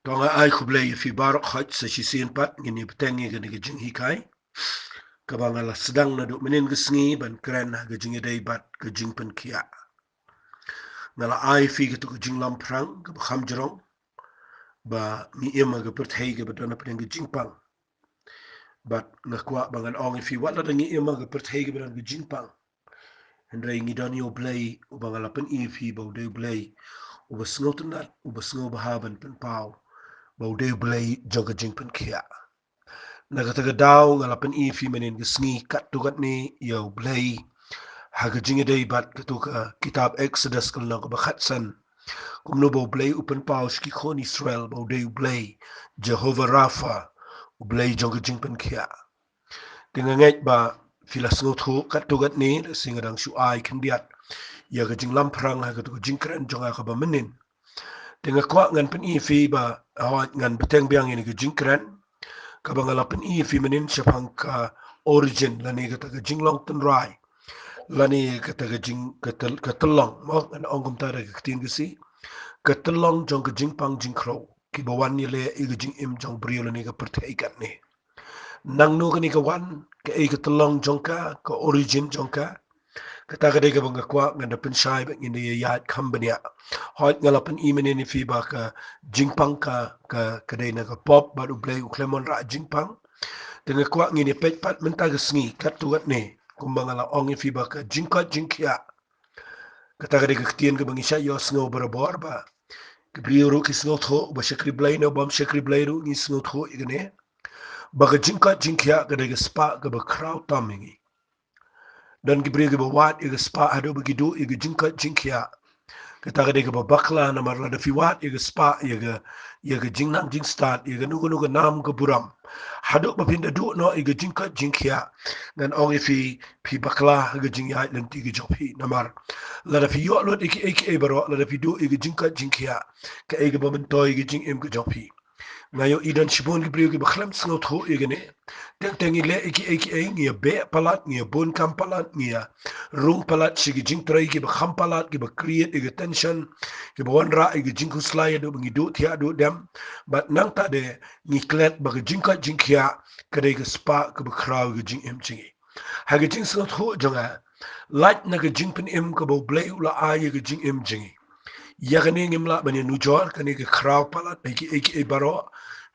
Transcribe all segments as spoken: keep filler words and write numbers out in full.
To nga ai khublei ïa phi baroh, hooid sa shisien pat ngin ïa bteng ïa kane ka jinghikai kaba nga la sdang naduh mynnin ka sngi ban kren ha ka jingïadei bad ka jingpynkhiah. Nga la ai phi katu ka jinglamphrang kaba kham jrong ba ngi im ha ka pyrthei kaba don hapdeng ka jingpang. Bad nga kwah ba ngan ong ïa phi, wat lada ngi im ha ka pyrthei kaba don ka jingpang, hynrei ngi don ïa U Blei uba nga la pyni ïa phi ba u dei U Blei uba sngewtynnat, uba sngewbha ban pynpaw, ba u dei U Blei jong ka jingpynkhiah. Na kata ka daw nga la pyni ïa phi mynnin ka sngi katto katne ïa U Blei ha ka jingïadei bad katu ka kitab Exodus ka lynnong kaba khatsan, kumno ba U Blei u pynpaw sha ki khun Israel ba u dei U Blei Jehovah Rapha, U Blei jong ka jingpynkhiah. Te nga ngeit ba phi la sngewthuh katto katne, lehse nga dang shu ai khyndiat ïa ka jinglamphrang ha katu ka jingkren jong nga kaba mynnin. Te nga kwah ngan pyni ïa phi ba, hooid, ngan bteng biang ïa kane ka jingkren kaba nga la pyni ïa phi mynnin shaphang ka origin lane kata ka jinglong tynrai lane kata ka jing, ka tyl-, ka tyllong, mo, ngan ong kumta da ka ktien Khasi, ka tyllong jong ka jingpang jingkhrew kiba wan ïaleh ïa ka jingim jong briew lane ka pyrthei katne. Nangno kane ka wan, kaei ka tyllong jong ka, ka origin jong ka, kata ka dei kaba nga kwah ngan da pynshai bad ngin da ïaid kham bniah. Hooid, nga la pyni mynnin ïa phi ba ka jingpang ka, ka, ka dei na ka pop bad U Blei u khlem wanrah jingpang. Te nga kwah ngin ïa peit pat mynta ka sngi katto katne, kumba nga la ong ïa phi ba ka jingkoit jingkhiah, kata ka dei ka ktien kaba ngi shait ïohsngew barabor ba ki briew ruh ki sngewthuh, ba shakri Blei ne bym shakri Blei ruh ngi sngewthuh ïa kane, ba ka jingkoit jingkhiah ka dei ka spah kaba khraw tam ïa ngi. Don ki briew kiba wad ïa ka spah haduh ba ki duh ïa ka jingkoit jingkhiah. Kata ka dei kaba bakla, namar lada phi wad ïa ka spah, ïa ka, ïa ka jingnang jingstad, ïa kano kano ka nam ka burom, haduh ba phin da duh noh ïa ka jingkoit jingkhiah, ngan ong ïa phi, phi bakla ha ka jingïaid lynti ka jong phi. Namar lada phi ïoh lut ïa kiei kiei baroh, lada phi duh ïa ka jingkoit jingkhiah, kaei kaba myntoi ïa ka jingim ka jong phi? Nga ïohi don shibun ki briew kiba khlem sngewthuh ïa kane. Teng teng ngi leh ïa kiei kiei, ngi ïa beh palat, ngi ïa bun kam palat, ngi ïa rung palat sha ki jingtrei kiba kham palat, kiba create ïa ka tension, kiba wanrah ïa ka jingkhuslai haduh ba ngi duh thiah duh dem. Bad nangta de ngi klet ba ka jingkoit jingkhiah ka dei ka spah kaba khraw ïa ka jingim jong ngi. Ha ka jingsngewthuh jong nga, lait na ka jingpynim kaba U Blei u la ai ïa ka jingim jong ngi, ïa kane ngim lah ban ïanujor, kane ka khraw palat na kiei kiei baroh.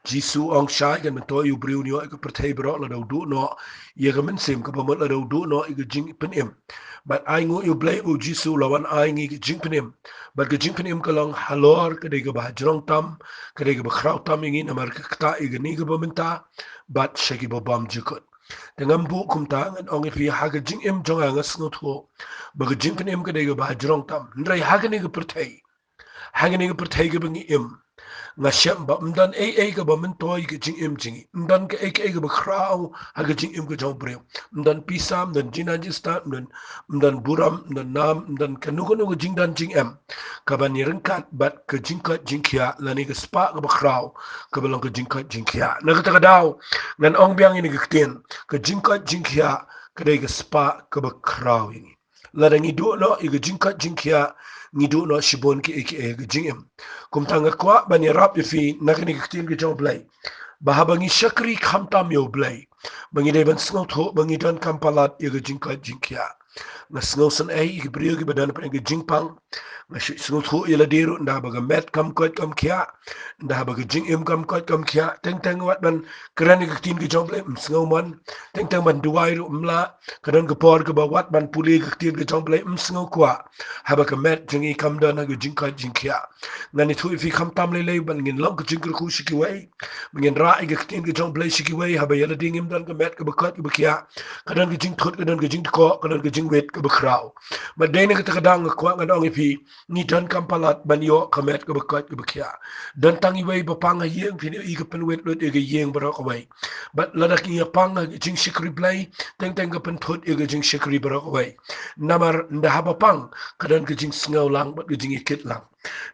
Jisu u ong shai, kan myntoi ïa u briew ne ïa ka pyrthei baroh lada u duh noh ïa ka mynsiem, kaba mut lada u duh noh ïa ka jingpynim. Bad ainguh ïa U Blei ba U Jisu u la wan ai ngi ka jingpynim. Bad ka jingpynim ka long halor ka dei kaba hajrong tam, ka dei kaba khraw tam ïa ngi, namar ka ktah ïa kane kaba mynta bad sha kiba bymjukut. Te ngam buh kumta, ngan ong ïa phi, ha ka jingim jong nga, nga sngewthuh ba ka jingpynim ka dei kaba hajrong tam. Hynrei ha kane ka pyrthei, ha kane ka pyrthei kaba ngi im, nga shem ba ym don ei ei kaba myntoi ka jingim jong ngi. Ym don kaei kaei kaba khraw ha ka jingim ka jong u briew. Ym don pisa, ym don jingjynjar, ym don, ym don burom, ym don nam, ym don kano kano ka jingdon jingem kaban ïaryngkat bad ka jingkoit jingkhiah lane ka spah kaba khraw kaba long ka jingkoit jingkhiah. Na kata ka daw ngan ong biang ïa kane ka ktien, ka jingkoit jingkhiah ka dei ka spah kaba khraw ïa ngi. Lada ngi duh noh ïa ka jingkoit jingkhiah, ngi duh noh shibun kiei kiei ha ka jingim. Kumta nga kwah ban ïarap ïa phi na kane ka ktien ka jong U Blei, ba haba ngi shakri khamtam ïa U Blei, ba ngi dei ban sngewthuh ba ngi donkam palat ïa ka jingkoit jingkhiah. Nga sngewsynei ïa ki briew kiba don hapdeng ka jingpang. Nga shu sngewthuh ïa lade ruh, ynda haba ka met kam koit kam khiah, ynda haba ka jingim kam koit kam khiah, teng teng wat ban kren ïa ka ktien ka jong U Blei, ym sngew mon. Teng teng ban duwai ruh ym lah. Ka don ka por kaba wat ban pule ïa ka ktien ka jong U Blei, ym sngew kwah, haba ka met jong ngi kam don ha ka jingkoit jingkhiah. Ngan ïathuh ïa phi khamtam lei lei, ban ngin long ka jingkyrkhu sha kiwei, ba ngin rah ïa ka ktien ka jong U Blei sha kiwei. Haba ïa lade ngim don ka met kaba koit kaba khiah, ka don ka jingthut, ka don ka jingdkoh, ka don ka jingwit kaba khraw. Bad dei na kata ka daw nga kwah ngan ong ïa phi, ngi donkam palat ban ïoh ka met kaba koit kaba khiah. Don tang iwei ba pang ha ïing, phin ïohi ka pynwit lut ïa ka ïing baroh kawei. Bad lada ngi ïa pang ha ka jingshakri Blei, teng teng ka pynthut ïa ka jingshakri baroh kawei. Namar ynda haba pang, ka don ka jingsngewlang bad ka jingïakit lang.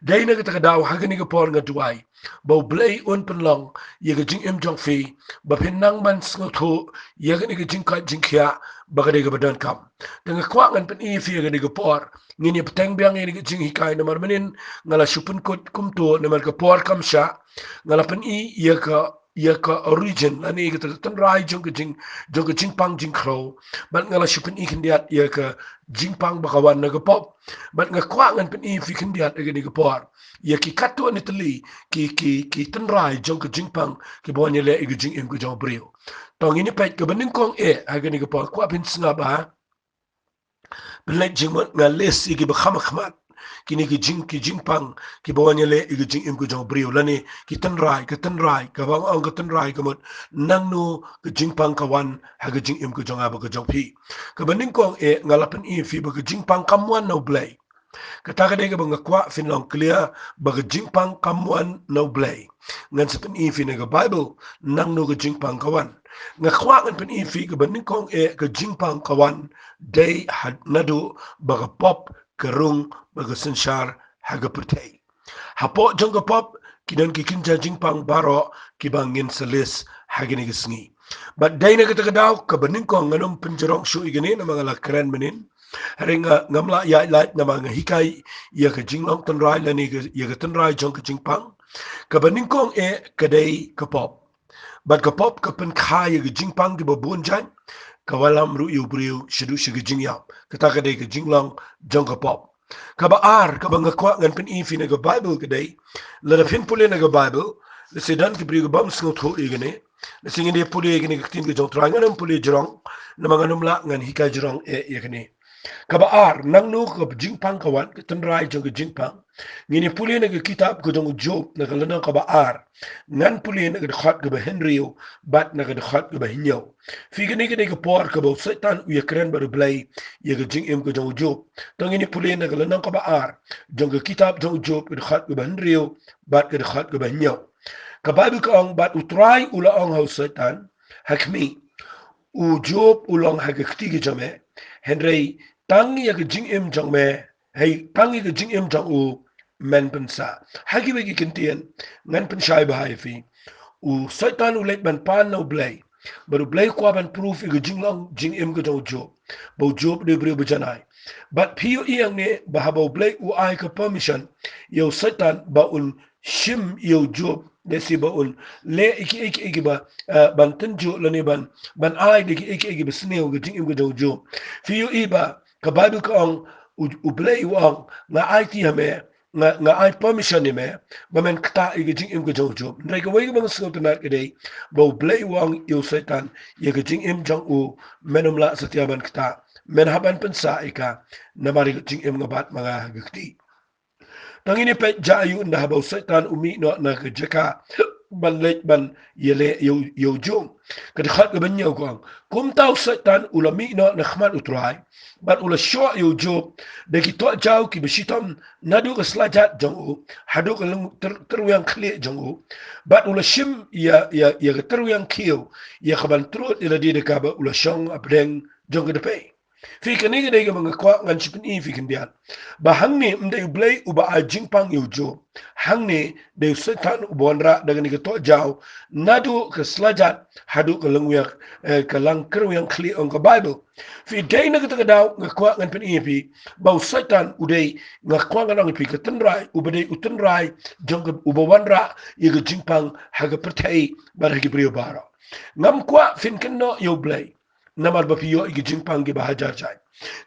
Dei na kata ka daw ha kane ka por nga duwai ba U Blei un pynlong ïa ka jingim jong phi, ba phin nang ban sngewthuh ïa kane ka jingkoit jingkhiah ba ka dei kaba donkam. Te nga kwah ngan pyni ïa phi ha kane ka por, ngin ïa bteng biang ïa kane ka jinghikai namar mynnin nga la shu pynkut kumto namar ka por kam shah. Nga la pyni ïa ka ïa ka origin lane ïa ka tynrai jong ka jing jong ka jingpang jingkhrew. Bad nga la shu pyni khyndiat ïa ka jingpang ba ka wan na ka pop. Bad nga kwah ngan pyni ïa phi khyndiat ha kane ka por ïa ki katto katne tylli ki ki ki tynrai jong ka jingpang kiba wan ïaleh ïa ka jingim ka jong u briew. To ngin ïa peit kaba nyngkong eh ha kane ka por, kwah phin sngap ha. Pynleit jingmut, nga list ïa kiba kham ha khmat. Kine ki jing ki jingpang kiba wan ïaleh ïa ka jingim ka jong u briew lane ki tynrai, ka tynrai, kaba nga ong ka tynrai ka mut nangno ka jingpang ka wan ha ka jingim ka jong nga bad ka jong phi. Kaba nyngkong eh nga la pyni ïa phi ba ka jingpang kam wan na U Blei. Kata ka dei kaba nga kwah phin long clear ba ka jingpang kam wan na U Blei. Ngan sa pyni ïa phi na ka Baibl nangno ka jingpang ka wan. Nga kwah ngan pyni ïa phi kaba nyngkong eh ka jingpang ka wan dei ha naduh ba ka pop ka rung bad ka synshar ha ka pyrthei. Hapoh jong ka pop ki don ki kynja jingpang baroh kiba ngin sa list ha kine ki sngi. Bad dei na kata ka daw kaba nyngkong, ngan ym pynjrong shuh ïa kine namar nga la kren mynnin. Hynrei nga, ngam lah ïaid lait namar nga hikai ïa ka jinglong tynrai lane ka, ïa ka tynrai jong ka jingpang. Kaba nyngkong eh ka dei ka pop. Bad ka pop ka pynkha ïa ka jingpang kiba bun jait, ka wallam ruh ïa u briew shaduh sha ka jingïap. Kata ka dei ka jinglong jong ka pop. Kaba ar kaba nga kwah ngan pyni ïa phi na ka Baibl ka dei, lada phin pule na ka Baibl, lada sdang ki briew ki bym sngewthuh ïa kine, lada sngewthuh ïa kine ka ktien ka jong U Trai, ngan ym pule jrong namar ngan ym lah ngan hikai jrong eh ïa kine. Kaba ar, nangno ka jingpang ka wan, ka tynrai jong ka jingpang. Ngin ïa pule na ka kitab ka jong u Job na ka lynnong kaba ar. Ngan pule na ka dkhot kaba hynriew bad na ka dkhot kaba hynñiew. Phi, kane ka dei ka por kaba u Soitan u ïakren bad U Blei ïa ka jingim ka jong u Job. To ngin ïa pule na ka lynnong kaba ar jong ka kitab jong u Job, ka dkhot kaba hynriew bad ka dkhot kaba hynñiew. Ka Baibl ka ong, bad U Trai u la ong ha u Soitan, ha khmih, u Job u long ha ka kti ka jong me, hynrei tang ïa ka jingim jong me, hei, tang ïa ka jingim jong u men pynsah. Ha kiwei ki kyntien ngan pynshai bha ïa phi. U Soitan u leit ban pan na U Blei, bad U Blei u kwah ban proof ïa ka jinglong jingim ka jong u Job, ba u Job u dei u briew ba janai. Bad phi ïohi hangne ba haba U Blei u ai ka permission ïa u Soitan ba un shim ïa u Job, lehse ba un leh ïa kiei kiei kiba, eh, ban tynjuh lane ban, ban ai da kiei kiei kiba sniew ha ka jingim ka jong u Job. Phi ïohi ba ka Baibl ka ong, U, U Blei u ong, nga aiti ha me, nga, nga ai permission ïa me ba men ktah ïa ka jingim ka jong u Job. Hynrei kawei kaba nga sngewtynnat ka dei ba U Blei u ong ïa u Soitan, ïa ka jingim jong u men ym lah satia ban ktah, men hap ban pynsah ïa ka, namar ïa ka jingim nga bat ma nga ha ka kti. To ngin ïa peit jia aïu ynda haba u Soitan u mih noh na ka jaka ban leit ban ïaleh ïa u, ïa u Job. Ka dkhot kaba hynñiew ka ong, kumta u Soitan u la mih noh na khmat U Trai, bad u la shoh ïa u Job da ki tohjaw kiba shitom naduh ka slajat jong u haduh ka leng-, tyrwiang khlieh jong u, bad u la shim ïa, ïa, ïa ka tyrwiang khiew, ïa kaban trud ïa lade da ka, bad u la shong hapdeng jong ka dpei. Phi, kane ka dei kaba nga kwah ngan shu pyni ïa phi khyndiat, ba hangne ym dei U Blei uba ai jingpang ïa u Job. Hangne dei u Soitan uba wanrah da kane ka tohjaw naduh ka slajat haduh ka leng-, eh, ka lang kyrwiang khlieh, ong ka Baibl. Phi, dei na kata ka daw nga kwah ngan pyni ïa phi ba u Soitan u dei, nga kwah ngan ong ïa phi, ka tynrai, uba dei u tynrai jong ka, uba wanrah ïa ka jingpang ha ka pyrthei bad ha ki briew baroh. Ngam kwah phin kynnoh ïa U Blei namar ba phi ïoh ïa ki jingpang kiba hajar jait.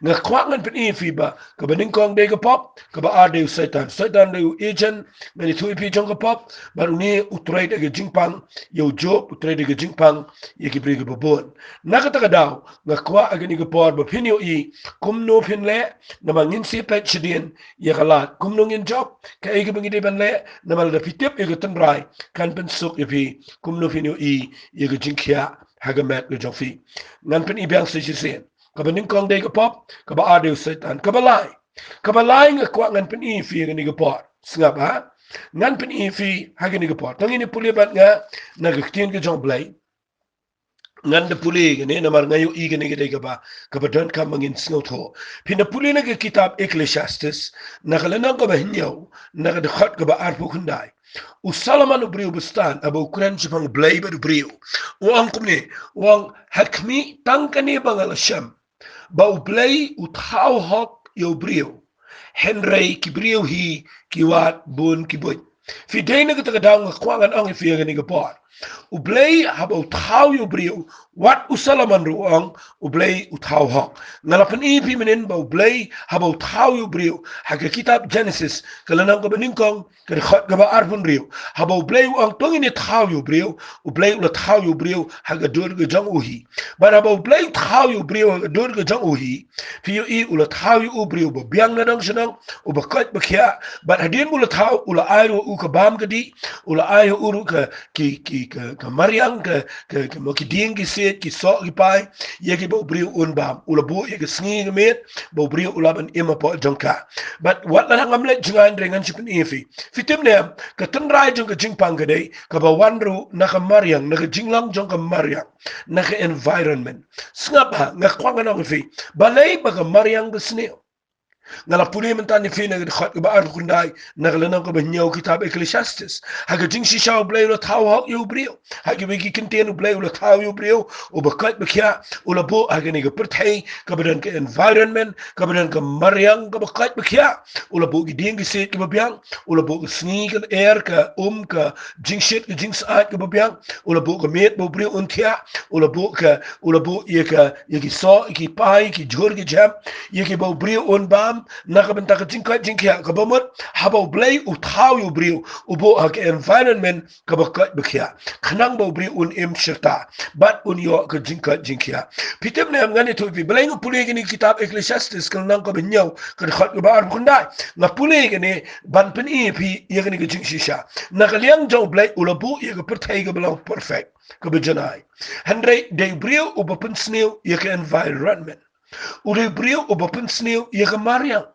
Nga kwah ngan pyni ïa phi ba kaba nyngkong dei ka pop, kaba ar dei u Soitan. Soitan dei u agent, ngan ïathuh ïa phi, jong ka pop, bad une u trei da ka jingpang ïa u Job, u trei da ka jingpang ïa ki briew kiba bun. Na kata ka daw nga kwah ha kane ka por ba phin ïohi kumno phin leh, namar ngin sa peit shadien ïa ka lad kumno ngin jop, kaei kaba ngi dei ban leh, namar lada phi tip ïa ka tynrai kan pynsuk ïa phi kumno phin ïohi ïa ka jingkhiah ha ka met ka jong phi. Ngan pyni biang sa shisien. Kaba nyngkong dei ka pop, kaba ar dei u Soitan. Kaba lai, kaba lai nga kwah ngan pyni ïa phi ha kane ka por. Sngap ha. Ngan pyni ïa phi ha kane ka por. To ngin ïa pule bad nga na ka ktien ka jong U Blei. ngan da pule kane namar nga ïohi kane ka dei kaba, kaba donkam ba ngin sngewthuh. Phin da pule na ka kitab Ecclesiastes, na ka lynnong kaba hynñiew, na ka dkhot kaba arphew khyndai. U Solomon u briew ba stad, haba u kren shaphang u Blei bad u briew, u ong kumne, u ong, ha khmih tang kane ba nga la shem, ba u Blei u thaw hok ïa u briew, hynrei ki briew hi ki wad bun ki buit. Phi dei na kata ka daw nga kwah ngan ong ïa phi ha kane ka por. U Blei haba u thaw ïa u briew, wat u Solomon ruh u ong, u Blei u thaw hok. Nga la pyni ïa phi mynhynnin ba u Blei haba u thaw ïa u briew, ha ka kitab Genesis, ka lynnong kaba nyngkong, ka dkhot kaba arphew hynriew. Haba u Blei u ong to ngin ïa thaw ïa u briew, u Blei u la thaw ïa u briew ha ka dur ka jong u hi. Bad haba u Blei u thaw ïa u briew ha ka dur ka jong u hi, phi ïohi u la thaw ïa u briew ba biang nadong shnong, uba koit ba khiah, bad hadien ba u la thaw, u la ai ruh ïa u ka bam ka dih, u la ai ïa u ruh ka, ki, ki, ka, ka mariang, ka, ka, ka, mo, ki dieng ki siej, ki soh ki pai, ïa kiba u briew un bam, u la buh ïa ka sngi ka miet, ba u briew u lah ban im hapoh jong ka. Bad wat la ngam leit jngai hynrei ngan sa pyni ïa phi. Phi tip ne em, ka tynrai jong ka jingpang ka dei kaba wan ruh na ka mariang, na ka jinglong jong ka mariang, na ka environment. Sngap ha, nga kwah ngan ong ïa phi, balei ba ka mariang ka sniew? Nga la pule mynta ïa phi na ka dkhot kaba arphew khyndai, na ka lynnong kaba hynñiew kitab Ecclesiastes. Ha ka jingshisha u Blei u la thaw hok ïa u briew. Ha kiwei ki kyntien u Blei u la thaw ïa u briew, uba koit ba khiah, u la buh ha kane ka pyrthei kaba don ka environment, kaba don ka mariang kaba koit ba khiah. U la buh ki dieng ki siej kiba biang, u la buh ka sngi, ka lyer, ka um, ka jingshit, ka jingsyaid kaba biang, u la buh ka miet ba u briew un thiah, u la buh ka, u la buh ïa ka, ïa ki soh, ïa ki pai, ïa ki jhur ki jhep, ïa kiba u briew un bam, na ka bynta ka jingkoit jingkhiah, kaba mut haba u Blei u thaw ïa u briew, u buh ha ka environment kaba koit ba khiah, khnang ba u briew un im shirta bad un ïoh ka jingkoit jingkhiah. Phi tip ne em, ngan ïathuh ïa phi, balei nga pule kane ka kitab Ecclesiastes ka lynnong kaba hynñiew, ka dkhot kaba arphew khyndai. Nga pule kane ban pyni ïa phi ïa kane ka jingshisha. Na ka liang jong u Blei u la buh ïa ka pyrthei kaba long perfect, kaba janai. Hynrei dei u briew uba pynsniew ïa ka environment. U dei u briew uba pynsniew ïa ka mariang.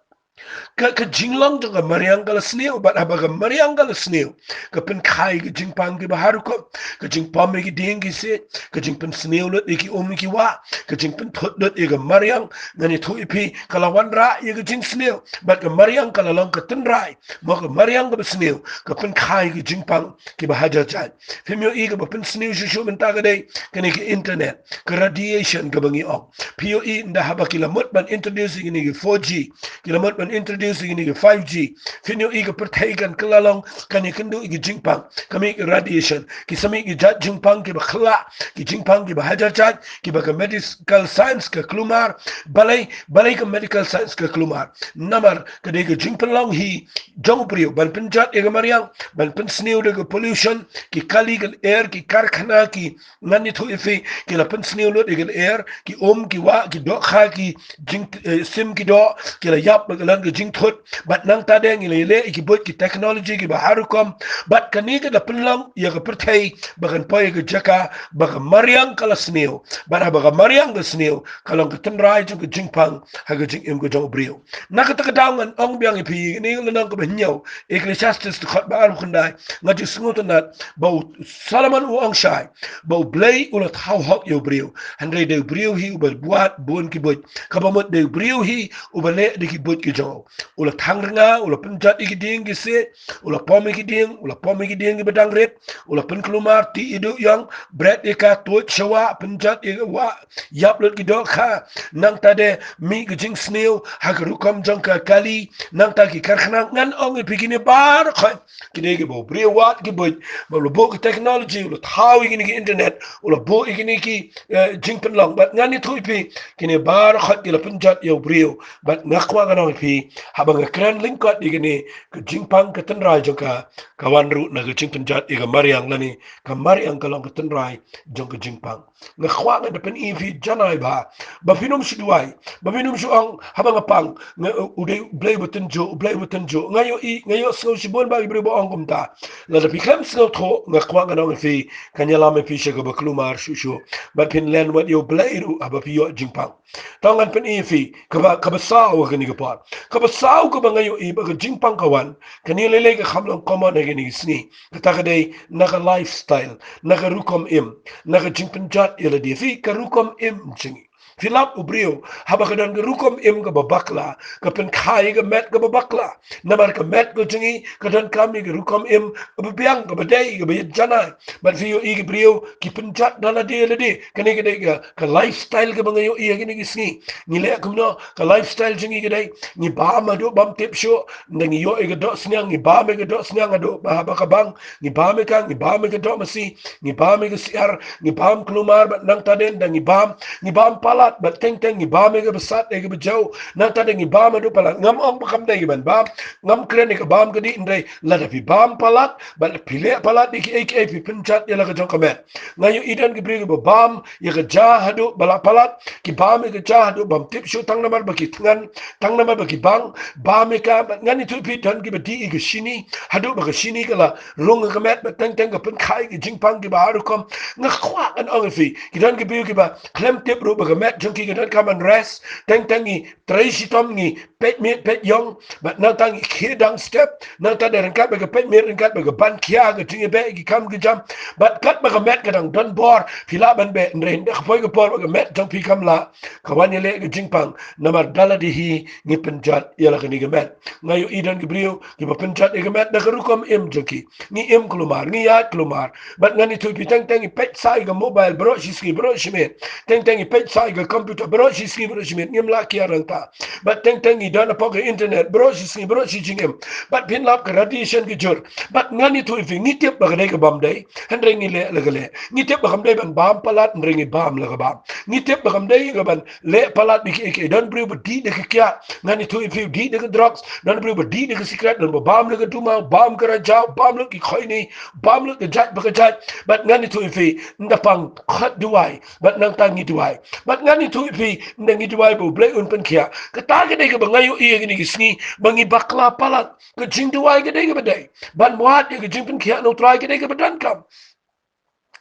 Ka, ka jinglong jong ka mariang ka la sniew, bad haba ka mariang ka la sniew, ka pynkha ïa ka jingpang kiba har rukom, ka jingpom ïa ki dieng ki siej, ka jingpynsniew lut ïa ki um ïa ki wah, ka jingpynthut lut ïa ka mariang. Ngan ïathuh ïa phi, ka la wanrah ïa ka jingsniew, bad ka mariang ka la long ka tynrai, mo, ka mariang kaba sniew, ka pynkha ïa ka jingpang kiba hajar jait. Phim ïohi kaba pynsniew shuh shuh mynta ka dei kane ka internet, ka radiation kaba ngi ong. Phi ïohi ynda haba ki la mut ban introduce ïa kine ki four G, ki la mut ban introduce ïa kine ki five G, phin ïohi ka pyrthei kan kylla long, kan ïakynduh ïa ki jingpang, ka mih ka radiation, ki sa mih ki jait jingpang kiba khyllah, ki jingpang kiba hajar jait, kiba ka medical science ka kulmar. Balei, balei ka medical science ka kulmar? Namar ka dei ka jingpynlong hi jong u briew ban pynjot ïa ka mariang, ban pynsniew da ka pollution, ki kali ka lyer, ki karkhana, ki, ngan ïathuh ïa phi, ki la pynsniew lut ïa ka lyer, ki um, ki wah, ki dohkha, ki jing, eh, sim ki doh, ki la ïap bad ka long ka jingthut. Bad nangta de ngi la ïaleh ïa ki buit ki technology kiba har rukom. Bad kane ka la pynlong ïa ka pyrthei ba kan poi ïa ka jaka ba ka mariang ka la sniew. Bad haba ka mariang ka sniew, ka long ka tynrai jong ka jingpang ha ka jingim ka jong u briew. Na kata ka daw ngan ong biang ïa phi, kane ka lynnong kaba hynñiew, Ecclesiastes, dkhot ba arphew khyndai, nga ju sngewtynnat ba u Solomon u ong shai ba u Blei u la thaw hok ïa u briew, hynrei dei u briew hi uba wad bun ki buit. Kaba mut dei u briew hi uba leh da ki buit ki jong u. U la thang rnga, u la pynjot ïa ki dieng ki siej, u la pom ïa ki dieng, u la pom ïa ki dieng kiba dang rit, u la pynkulmar, tih ïa duh ïong, bret ïa ka, tuid sha wah, pynjot ïa ka wah, ïap lut ki dohkha. Nangta de mih ka jingsniew ha ka rukom jong ka kali. Nangta ki karkhana, ngan ong ïa phi, kine baroh khoit ki dei kiba u briew wad ki buit, ba u la buh ka technology, u la thaw ïa kine ki internet, u la buh ïa kine ki, eh, jingpynlong. Bad ngan ïathuh ïa phi, kine baroh khoit ki la pynjot ïa u briew. Bad nga kwah ngan ong ïa phi, haba nga kren lyngkot ïa kine, ka jingpang ka tynrai jong ka, ka wan ruh na ka jingpynjot ïa ka mariang, lane ka mariang ka long ka tynrai jong ka jingpang. Nga kwah ngan da pyni ïa phi janai bha, ba phin ym shu duwai, ba phin ym shu ong haba nga pang, nga, u dei u Blei uba tynjuh, u Blei uba tynjuh. Nga ïohi, nga ïohsngew shibun ba ki briew ba ong kumta. Lada phi khlem sngewthuh, nga kwah ngan ong ïa phi, kan ïalam ïa phi sha kaba kulmar shuh shuh. Bad phin len wat ïa u Blei ruh haba phi ïoh jingpang. To ngan pyni ïa phi kaba, kaba saw ha kane ka por. Kaba saw kaba nga ïohi ba ka jingpang ka wan, kane lei lei ka kham long common ha kine ki sngi. Kata ka dei na ka lifestyle, na ka rukom im, na ka jingpynjot ïa lade. Phi, ka rukom im jong ngi. Phi lap u briew haba ka don ka rukom im kaba bakla, ka pynkha ïa ka met kaba bakla. Namar ka met ka jong ngi ka donkam ïa ka rukom im kaba biang, kaba dei, kaba ïeit janai. Bad phi ïohi ki briew ki pynjot da lade lade. Kane ka dei ka, ka lifestyle kaba nga ïohi ha kine ki sngi. Ngi leh kumno? Ka lifestyle jong ngi ka dei, ngi bam haduh bam tip shuh. Nda ngi ïoh ïa ka doh sniang, ngi bam ïa ka doh sniang haduh ba, ba ka bang. Ngi bam ïa ka, ngi bam ïa ka doh masi, ngi bam ïa ka syiar, ngi bam kulmar, bad nangta de nda ngi bam, ngi bam palat, bad teng teng ngi bam ïa ka bsat, ïa ka bjeu. Nangta de ngi bam haduh palat. Ngam ong ba kam dei ban bam, ngam kren ïa ka bam ka dih, hynrei lada phi bam palat bad phi leh palat ïa kiei kiei, phi pynjot ïa la ka jong ka met. Nga ïohi don ki briew kiba bam ïa ka ja haduh ba la palat, ki bam ïa ka ja haduh bam tip shuh, tang namar ba ki thngan, tang namar ba ki bang. Bam ïa ka, bad ngan ïathuh ïa phi, don kiba dih ïa ka shini haduh ba ka shini ka la rung ha ka met, bad teng teng ka pynkha ïa ki jingpang kiba ar rukom. Nga kwah ngan ong ïa phi, ki don ki briew kiba khlem tip ruh ba ka met jong ki ka donkam ban rest. Teng teng ngi trei shitom, ngi peit miet peit ïong, bad nangta ngi khie dang step. Nangta de ryngkat bad ka peit miet, ryngkat bad ka ban khia, ka jingïabeh ïa ki kam ki jam. Bad katba ka met ka dang don bor, phi lah ban beh, hynrei hynda ka poi ka por ba ka met jong phi kam lah, ka wan ïaleh ka jingpang. Namar da lade hi ngi pynjot ïa la kane ka met. Nga ïohi don ki briew kiba pynjot ïa ka met da ka rukom im jong ki. Ngi im kulmar, ngi ïaid kulmar. Bad ngan ïathuh ïa phi, teng teng ngi peit sa ïa ka mobile baroh shi sngi baroh shi miet. Teng teng ngi peit sa ïa ka computer baroh shi sngi baroh shi miet, ngim lah kiar hangta. Bad teng teng ngi don hapoh ka internet baroh shi sngi baroh shi jingim. Bad phin lap ka radiation ka jur. Bad ngan ïathuh ïa phi, ngi tip ba ka dei kaba ym dei, hynrei ngi leh la ka leh. Ngi tip ba kam dei ban bam palat, hynrei ngi bam la ka bam. Ngi tip ba kam dei ka ban leh palat bad kiei kiei. Don briew ba dih da ka kiad. Ngan ïathuh ïa phi, dih da ka drugs. Don briew ba dih da ka sikret, don ba bam la ka duma, bam ka rajaw, bam la ki khoini, bam la ka jait ba ka jait. Bad ngan ïathuh ïa phi, nda pang khot duwai, bad nangta ngi duwai. Bad ngan ïathuh ïa phi, nda ngi duwai ba U Blei un pynkhiah. Kata ka dei kaba nga ïohi ïa kine ki sngi, ba ngi bakla palat. Ka jingduwai ka dei kaba dei. Ban wad ïa ka jingpynkhiah na U Trai ka dei kaba donkam.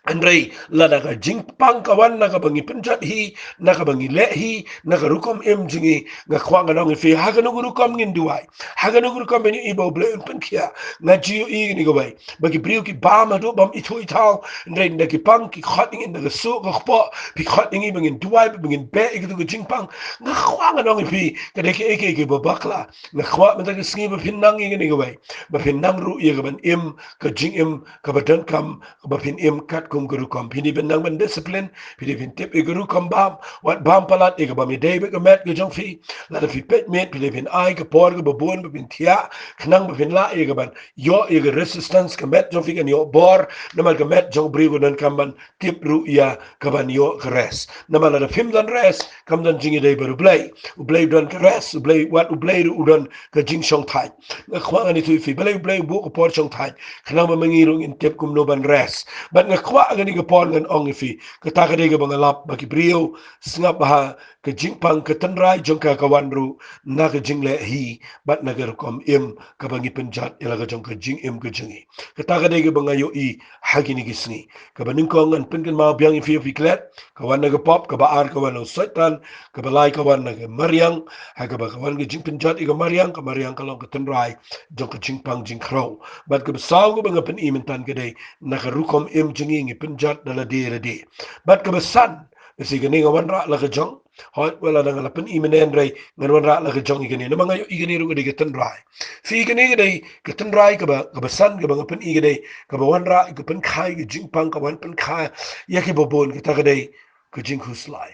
Hynrei lada ka jingpang ka wan na kaba ngi pynjot hi, na kaba ngi leh hi, na ka rukom im jong ngi, nga kwah ngan ong ïa phi, ha kano ka rukom ngin duwai, ha kano ka rukom ngin ïohi ba U Blei un pynkhiah. Nga ju ïohi kane kawei, ba ki briew ki bam haduh bam ithuh ithaw, hynrei nda ki pang ki khot ïa ngi da ka suk ka kpoh, phi khot ïa ngi ba ngin duwai, ba ngin beh ïa katu ka jingpang. Nga kwah ngan ong ïa phi, ka dei kaei kaei kaba bakla. Nga kwah mynta ka sngi ba phin nang ïa kane kawei, ba phin nang ruh ïa ka ban im ka jingim kaba donkam, kaba phin im katkum ka rukom. Phi dei ban nang ban discipline, phi dei phin tip ïa ka rukom bam, wat bam palat ïa kaba ym dei bad ka met ka jong phi. Lada phi peit miet, phi dei phin ai ka por kaba bun ba phin thiah, khnang ba phin lah ïa ka ban ïoh ïa ka resistance, ka met jong phi kan ïoh bor. Namar ka met jong u briew ka donkam ban tip ruh ïa ka ban ïoh ka rest. Namar lada phim don rest, kam don jingïadei bad U Blei. U Blei u don ka rest, U Blei, wat U Blei ruh u don ka jingshongthait. Nga kwah ngan ïathuh ïa phi, balei U Blei u buh ka por shongthait? Khnang ba ma ngi ruh ngin tip kumno ban rest. Bad nga kwah kane ka por ngan ong ïa phi, kata ka dei kaba nga lap, ba ki briew, sngap bha, ka jingpang ka tynrai jong ka ka wan ruh na ka jingleh hi bad na ka rukom im kaba ngi pynjot ïa la ka jong ka jingim ka jong ngi. Kata ka dei kaba nga ïohi ha kine ki sngi. Kaba nyngkong ngan pynkynmaw biang ïa phi, ïa phi klet, ka wan na ka pop, kaba ar ka wan na u Soitan, kaba lai ka wan na ka mariang. Ha kaba ka wan ka jingpynjot ïa ka mariang, ka mariang ka long ka tynrai jong ka jingpang jingkhrew. Bad kaba saw kaba nga pyni mynta ka dei na ka rukom im jong ngi, ngi pynjot da lade lade. Bad kaba san, lehse kane nga wanrah la ka jong, hooid, wat la nga la pyni mynne hynrei ngan wanrah la ka jong ïa kane, namar nga ïohi kane ruh ka dei ka tynrai. Phi, kane ka dei ka tynrai kaba, kaba san kaba nga pyni ka dei kaba wanrah, ka pynkha ïa ka jingpang, ka wan pynkha ïa kiba bun, kata ka dei ka jingkhuslai.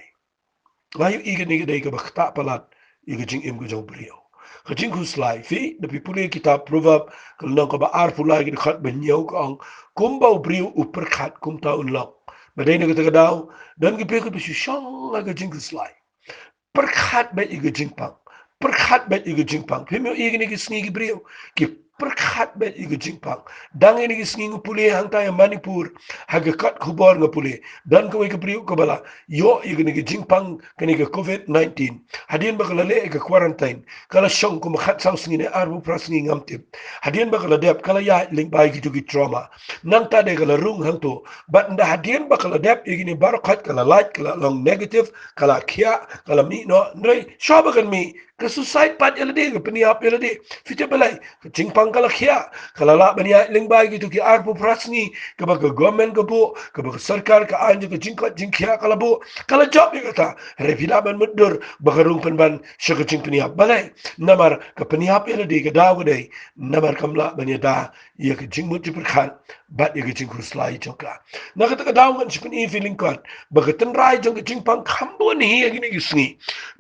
Nga ïohi kane ka dei kaba ktah palat ïa ka jingim ka jong u briew. Ka jingkhuslai. Phi, da phi pule kitab Proverb, ka lynnong kaba arphew lai, ka dkhot ba hynñiew, ka ong, kumba u briew u pyrkhat, kumta un long. Ba dei na kata ka daw, don ki briew kiba shu shong ha ka jingkhuslai. Pyrkhat beit ïa ka jingpang. Pyrkhat beit ïa ka jingpang. Phim ïohi kine ki sngi ki briew ki pyrkhat beit ïa ka jingpang. Dang kine ki sngi nga pule hangta ïa Manipur, ha ka kot khubor nga pule, don kawei ka briew kaba la ïoh ïa kane ka jingpang, kane ka covid nineteen. Hadien ba ka la leh ïa ka quarantine, ka la shong kumba khatsaw sngi ne arphew phra sngi, ngam tip. Hadien ba ka la dep, ka la ïaid lyngba ïa kitu ki trauma. Nangta de ka la rung hangto. Bad ynda hadien ba ka la dep ïa kine baroh khoit, ka la lait, ka la long negative, ka la khiah, ka la mih noh. Hynrei shuwa ba kan mih, Ka suicide pat ïa lade, ka pynïap ïa lade. Phi tip balei? Ka jingpang ka la khiah, ka la lah ban ïaid lyngba kito ki arphew phra sngi, kaba ka government ka buh, kaba ka sorkar ka aiñ ka jingkoit jingkhiah ka la buh, ka la jop ïa kata. Hynrei phi lah ban mutdur ba ka rung pynban sha ka jingpynïap. Balei? Namar ka pynïap ïa lade ka daw ka dei namar kam lah ban ïada ïa ka jingmut jingpyrkhat bad ïa ka jingkhuslai jong ka. Na kata ka daw ngan shu pyni ïa phi lyngkot ba ka tynrai jong ka jingpang kham bun hi ha kine ki sngi.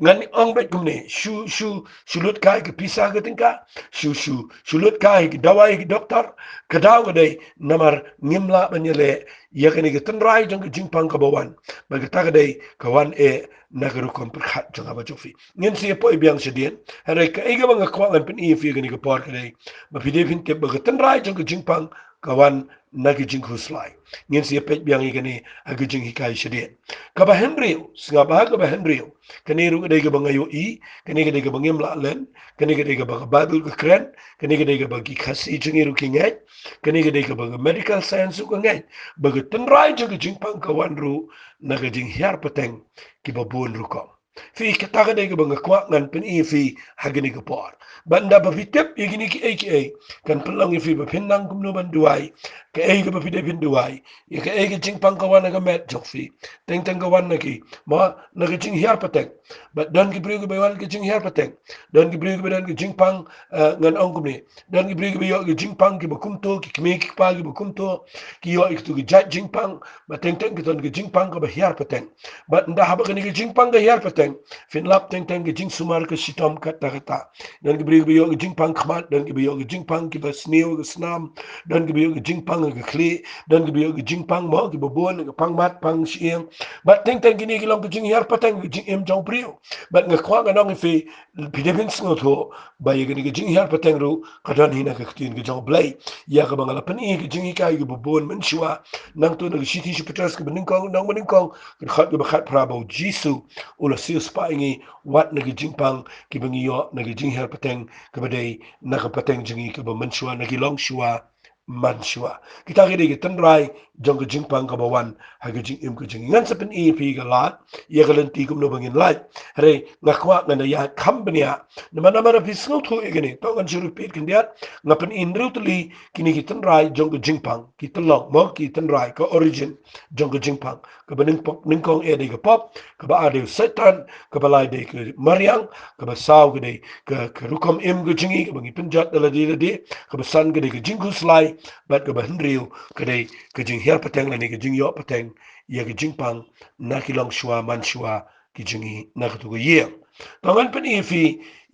Ngan ong beit kumne, shu, shu, shu lut kai ka pisa ka tyngka, shu, shu, shu lut kai ki dawai ki doktor, ka daw ka dei namar ngim lah ban ïaleh ïa kane ka tynrai jong ka jingpang kaba wan. Ba kata ka dei ka wan eh na ka rukom pyrkhat jong nga bad jong phi. Ngin sa ïa poi biang shadien. Hynrei kaei kaba nga kwah ngan pyni ïa phi ha kane ka por ka dei ba phi dei phin tip ba ka tynrai jong ka jingpang ka wan na ka jingkhuslai. Ngin sa ïa peit biang ïa kane ha ka jinghikai shadien. Kaba hynriew, sngap bha, kaba hynriew. Kane ruh ka dei kaba nga ïohi, kane ka dei kaba ngim lah len, kane ka dei kaba ka Baibl ka kren, kane ka dei kaba ki Khasi jong ngi ruh ki ngeit, kane ka dei kaba ka medical science ruh ka ngeit. Ba ka tynrai jong ka jingpang ka wan ruh na ka jinghiar pateng kiba bun rukom. Phi, kata ka dei kaba nga kwah ngan pyni ïa phi ha kane ka por. Bad ynda ba phi tip ïa kine kiei kiei, kan pynlong ïa phi ba phin nang kumno ban duwai. Kaei kaba phi dei phin duwai. Ïa kaei ka jingpang ka wan na ka met jong phi. Teng teng ka wan na ki, mo, na ka jinghiar pateng. Bad don ki briew kiba wan ka jinghiar pateng. Don ki briew kiba don ka jingpang, eh, ngan ong kumne. Don ki briew kiba ïoh ki jingpang kiba kumto, ki kmie ki kpa kiba kumto, ki ïoh ïa kito ki jait jingpang, bad teng teng ki don ki jingpang kaba hiar pateng. Bad ynda haba kane ki jingpang ka hiar pateng, phin lap teng teng ki jingsumar ka shitom katta katta. Don ki briew kiba ïoh ki jingpang khmat, don kiba ïoh ki jingpang kiba sniew ka snam, don kiba ïoh ki jingpang ka khlieh, don kiba ïoh ki jingpang mo kiba bun, ka pang mat, pang shyieng. Bad teng teng kine ki long ki jinghiar pateng ki jingim jong briew. Bad nga kwah ngan ong ïa phi, phi dei phin sngewthuh ba ïa kane ka jinghiar pateng ruh ka don hi na ka ktien ka jong U Blei. Ïa kaba nga la pyni ka jinghikai kaba bun mynshuwa, nangta na ka shithi sha Petros kaba nyngkong, nong ba nyngkong, ka dkhot kaba khatphra, ba U Jisu u la siewspah ïa ngi wat na ka jingpang kiba ngi ïoh na ka jinghiar pateng kaba dei na ka pateng jong ngi kaba mynshuwa, na ki longshuwa manshuwa. Kita ki dei ki tynrai jong ka jingpang kaba wan ha ka jingim ka jong ngi. Ngan sa pyni ïa phi ka lad, ïa ka lynti kumno ba ngin lait. Hynrei nga kwah ngan ïa kham bniah. Namar, namar phi sngewthuh ïa kane, to ngan shu repeat khyndiat. Nga pyni hynriew tylli kine ki tynrai jong ka jingpang, ki tynlong, mo, ki tynrai, ka origin jong ka jingpang. Kaba nyngkong, nyngkong eh dei ka pop, kaba ar dei u Soitan, kaba lai dei ka mariang, kaba saw ka dei ka, ka rukom im ka jong ngi kaba ngi pynjot da lade lade, kaba san ka dei ka jingkhuslai, bad kaba hynriew ka dei ka jinghiar pateng lane ka jingïoh pateng ïa ka jingpang na ki longshuwa manshuwa ki jong ngi na kato ka ïing. To ngan pyni ïa phi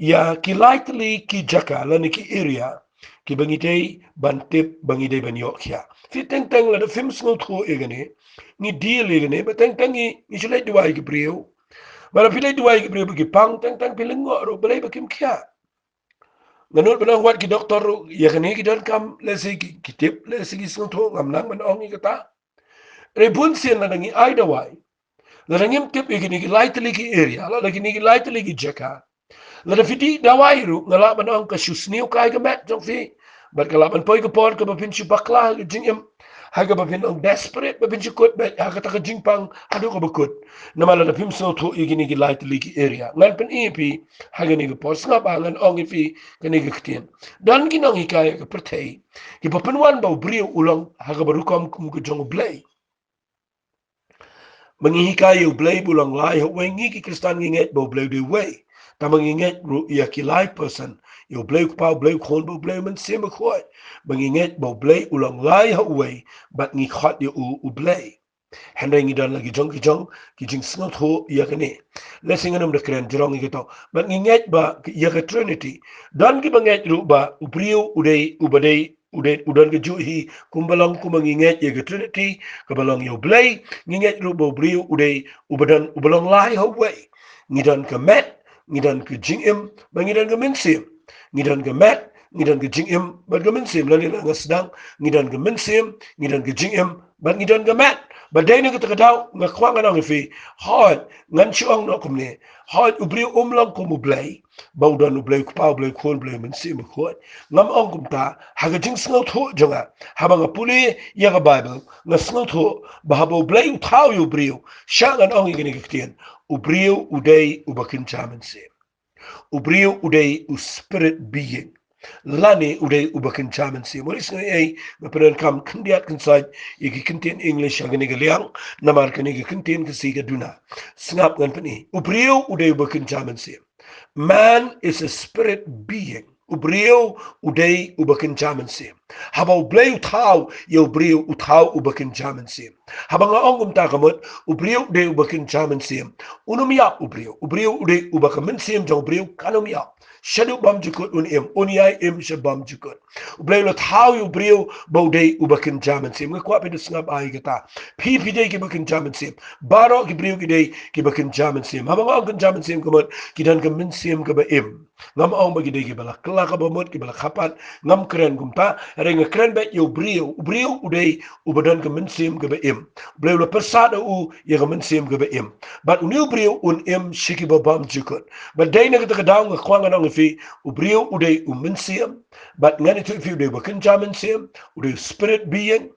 ïa ki lai tylli ki jaka lane ki area kiba ngi dei ban tip, ba ngi dei ban ïoh khia. Phi, teng teng lada phim sngewthuh ïa kane, ngi deal ïa kane, ba teng teng ngi, ngi shu leit duwai ki briew. Ba lada phi leit duwai ki briew ba ki pang, teng teng phi lyngngoh ruh balei ba kim khia. Nga nud ban ong wat ki doktor ruh ïa kane ki donkam lehse ki, ki tip, lehse ki sngewthuh, ngam nang ban ong ïa kata. Hynrei bun sien lada ngi ai dawai, lada ngim tip ïa kine ki lai tylli ki area, lada kine ki lai tylli ki jaka, lada phi dih dawai ruh, nga lah ban ong ka shu sniew kai ka met jong phi. Bad ka lah ban poi ka por kaba phin shu bakla ha ka jingim, ha kaba phin long desperate, ba phin shu kut beit ha kata ka jingpang haduh kaba kut. Namar lada phim sngewthuh ïa kine ki lai tylli ki area. Ngan pyni ïa phi ha kane ka por, sngap bha, ngan ong ïa phi kane ka ktien. Don ki nonghikai ha ka pyrthei kiba pynwan ba u briew u long ha kaba rukom kum ka jong U Blei. Ba ngi hikai ïa U Blei ba u long lai ha uwei, ngi ki Khristan ngi ngeit ba U Blei u dei uwei. Tangba ngi ngeit ruh ïa ki lai person, ïa U Blei u Kpa, U Blei u Khun, bad U Blei u Mynsiem Bakhuid. Ba ngi ngeit ba U Blei u long lai ha uwei, bad ngi khot ïa u U Blei. Hynrei ngi don la ki jong ki jong ki jingsngewthuh ïa kane. Lehse ngan ym da kren jrong ïa kato. Bad ngi ngeit ba ïa ka Trinity. Don kiba ngeit ruh ba u briew u dei, uba dei u dei, u don kajuh hi, kumba long kumba ngi ngeit ïa ka Trinity, kaba long ïa U Blei. Ngi ngeit ruh ba u briew u dei uba don, uba long lai ha uwei. Ngi don ka met, ngi don ka jingim, bad ngi don ka mynsiem. Ngi don ka met, ngi don ka jingim, bad ka mynsiem. Lane lada nga sdang, ngi don ka mynsiem, ngi don ka jingim, bad ngi don ka met. Bad dei na kata ka daw nga kwah ngan ong ïa phi, hooid, ngan shu ong noh kumne. Hooid, u briew um long kum U Blei, ba u don U Blei u Kpa, U Blei u Khun, U Blei u Mynsiem Bakhuid. Ngam ong kumta, ha ka jingsngewthuh jong nga, haba nga pule ïa ka Baibl, nga sngewthuh ba haba U Blei u thaw ïa u briew, shah ngan ong ïa kane ka ktien, u briew u dei uba kynja mynsiem. U briew u dei u spirit being. Lane u dei uba kynja mynsiem. Uri sngi ei, nga pyndonkam khyndiat khynsoit ïa ki kyntien English ha kane ka liang, namar kane ka kyntien Khasi ka duna. Sngap ngan pyni. U briew u dei uba kynja mynsiem. Man is a spirit being. U briew u dei uba kynja mynsiem. Haba U Blei u thaw ïa u briew, u thaw uba kynja mynsiem. Haba nga ong kumta ka mut, u briew u dei uba kynja mynsiem. Un ym ïap u briew. U briew u dei uba, ka mynsiem jong u briew kan ym ïap. Shaduh bymjukut un im, un ïai im sha bymjukut. U Blei u la thaw ïa u briew ba u dei uba kynja mynsiem. Nga kwah phi da sngap ïa kata. Phi phi dei kiba kynja mynsiem. Baroh ki briew ki dei kiba kynja mynsiem. Haba nga ong kynja mynsiem ka mut, ki don ka mynsiem kaba im. Ngam ong ba ki dei kiba la kylla kaba mut, kiba la khapat. Ngam kren kumta. Hynrei nga kren beit ïa u briew. U briew u dei uba don ka mynsiem kaba im. U Blei u la pyrsad ïa u ïa ka mynsiem kaba im. Bad une u briew un im sha kiba bymjukut. Bad dei na kata ka daw nga kwah ngan ong ïa phi, u briew u dei u mynsiem. Bad ngan ïathuh ïa phi u dei uba kynja mynsiem, u dei u spirit being.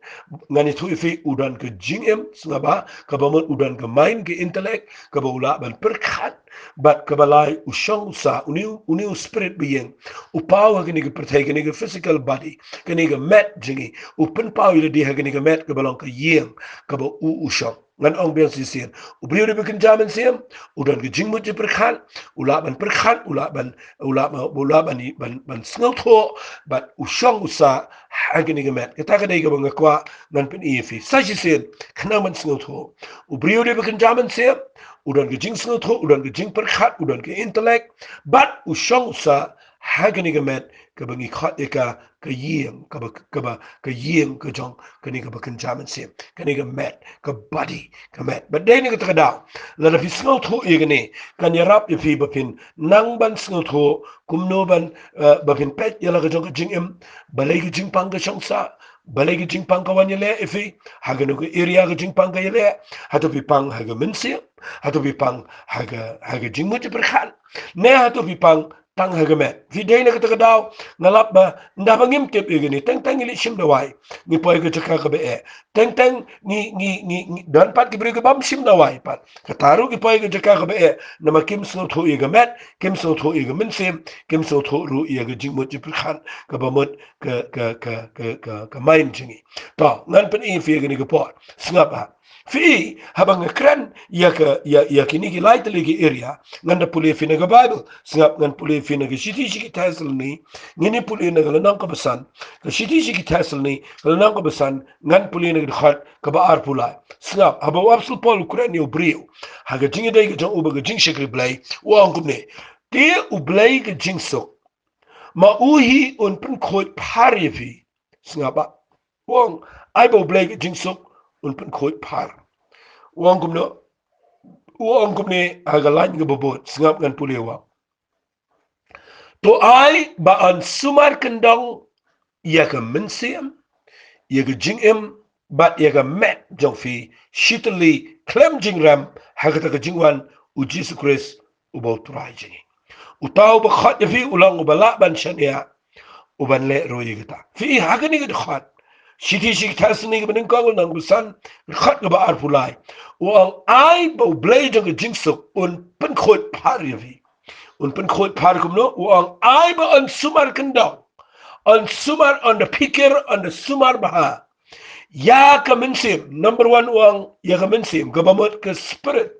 Ngan ïathuh ïa phi u don ka jingim, sngap ba, kaba mut u don ka mind, ka intellect, kaba u lah ban pyrkhat. Bad kaba lai, u shong u sah, une u, une u spirit being. U paw ha kane ka pyrthei, kane ka physical body, kane ka met jong ngi. U pynpaw ïa lade ha kane ka met kaba long ka ïing, kaba u u shong. Ngan ong biang shisien. U briew u dei uba kynja mynsiem, u don ka jingmut jingpyrkhat, u lah ban pyrkhat, u lah ban, u lah ban, u lah ban, ban, ban sngewthuh, bad u shong u sah ha kane ka met. Kata ka dei kaba nga kwah ngan pyni ïa phi. Sa shisien, khnang ban sngewthuh. U briew u dei uba kynja mynsiem, u don ka jingsngewthuh, u don ka jingpyrkhat, u don ka intellect, bad u shong u sah ha kane ka met, kaba ngi khot ïa ka, ka ïing, kaba, kaba, ka ïing ka jong kane kaba kynja mynsiem, kane ka met, ka body, ka met. Bad dei na kata ka daw, lada phi sngewthuh ïa kane, kan ïarap ïa phi ba phin nang ban sngewthuh kumno ban, eh, ba phin peit ïa la ka jong ka jingim, balei ka jingpang ka shong sah, balei ka jingpang ka wan ïaleh ïa phi, ha kano ka area ka jingpang ka ïaleh, hato phi pang ha ka mynsiem, hato phi pang ha ka, ha ka jingmut jingpyrkhat, ne hato phi pang tang ha ka met. Phi dei na kata ka daw, nga lap ba, ynda ba ngim tip ïa kane, teng teng ngi leit shim dawai, ngi poi ka jaka kaba eh. Teng teng ngi, ngi, ngi, ngi, don pat ki briew ki bym shim dawai pat. Kata ruh ki poi ka jaka kaba eh, namar kim sngewthuh ïa ka met, kim sngewthuh ïa ka mynsiem, kim sngewthuh ruh ïa ka jingmut jingpyrkhat, kaba mut ka, ka, ka, ka, ka, ka mind jong ngi. To, ngan pyni ïa phi ïa kane ka por. Sngap ha. Phi, haba nga kren ïa ka, ïa, ïa kine ki lai tylli ki area, ngan da pule ïa phi na ka Bible. Sngap, ngan pule ïa phi na ka shithi sha ki Thessaloni, ngin ïa pule na ka lynnong kaba san. Ka shithi sha ki Thessaloni, ka lynnong kaba san, ngan pule na ka dkhot kaba arphew lai. Sngap, haba u Apostol Paul u kren ïa u briew ha ka jingïadei ka jong u bad ka jingshakri Blei, u ong kumne. Te U Blei ka jingsuk, ma u hi un pynkhuid phar ïa phi. Sngap ba. U ong, ai ba U Blei ka jingsuk un pynkhuid phar. U ong kumno? U ong kumne ha ka lain kaba bud, sngap ngan pule, u ong. To ai ba yn sumar kyndong ïa ka mynsiem, ïa ka jingim, bad ïa ka met jong phi, shi tylli khlem jingrem, ha kata ka jingwan u Jisu Khrist uba u Trai jong ngi. Uta uba khot ïa phi u long uba lah ban shaniah, u ban leh ruh ïa kata. Phi i ha kane ka dkhot, shithi sha ki Thessaloni kaba nyngkong, lynnong kaba san, dkhot kaba arphew lai. U ong ai ba U Blei jong ka jingsuk un pynkhuid phar ïa phi. Un pynkhuid phar kumno? U ong ai ba yn sumar kyndong, yn sumar, yn da phikir, yn da sumar bha ïa ka mynsiem. Number one, u ong ïa ka mynsiem, kaba mut ka spirit.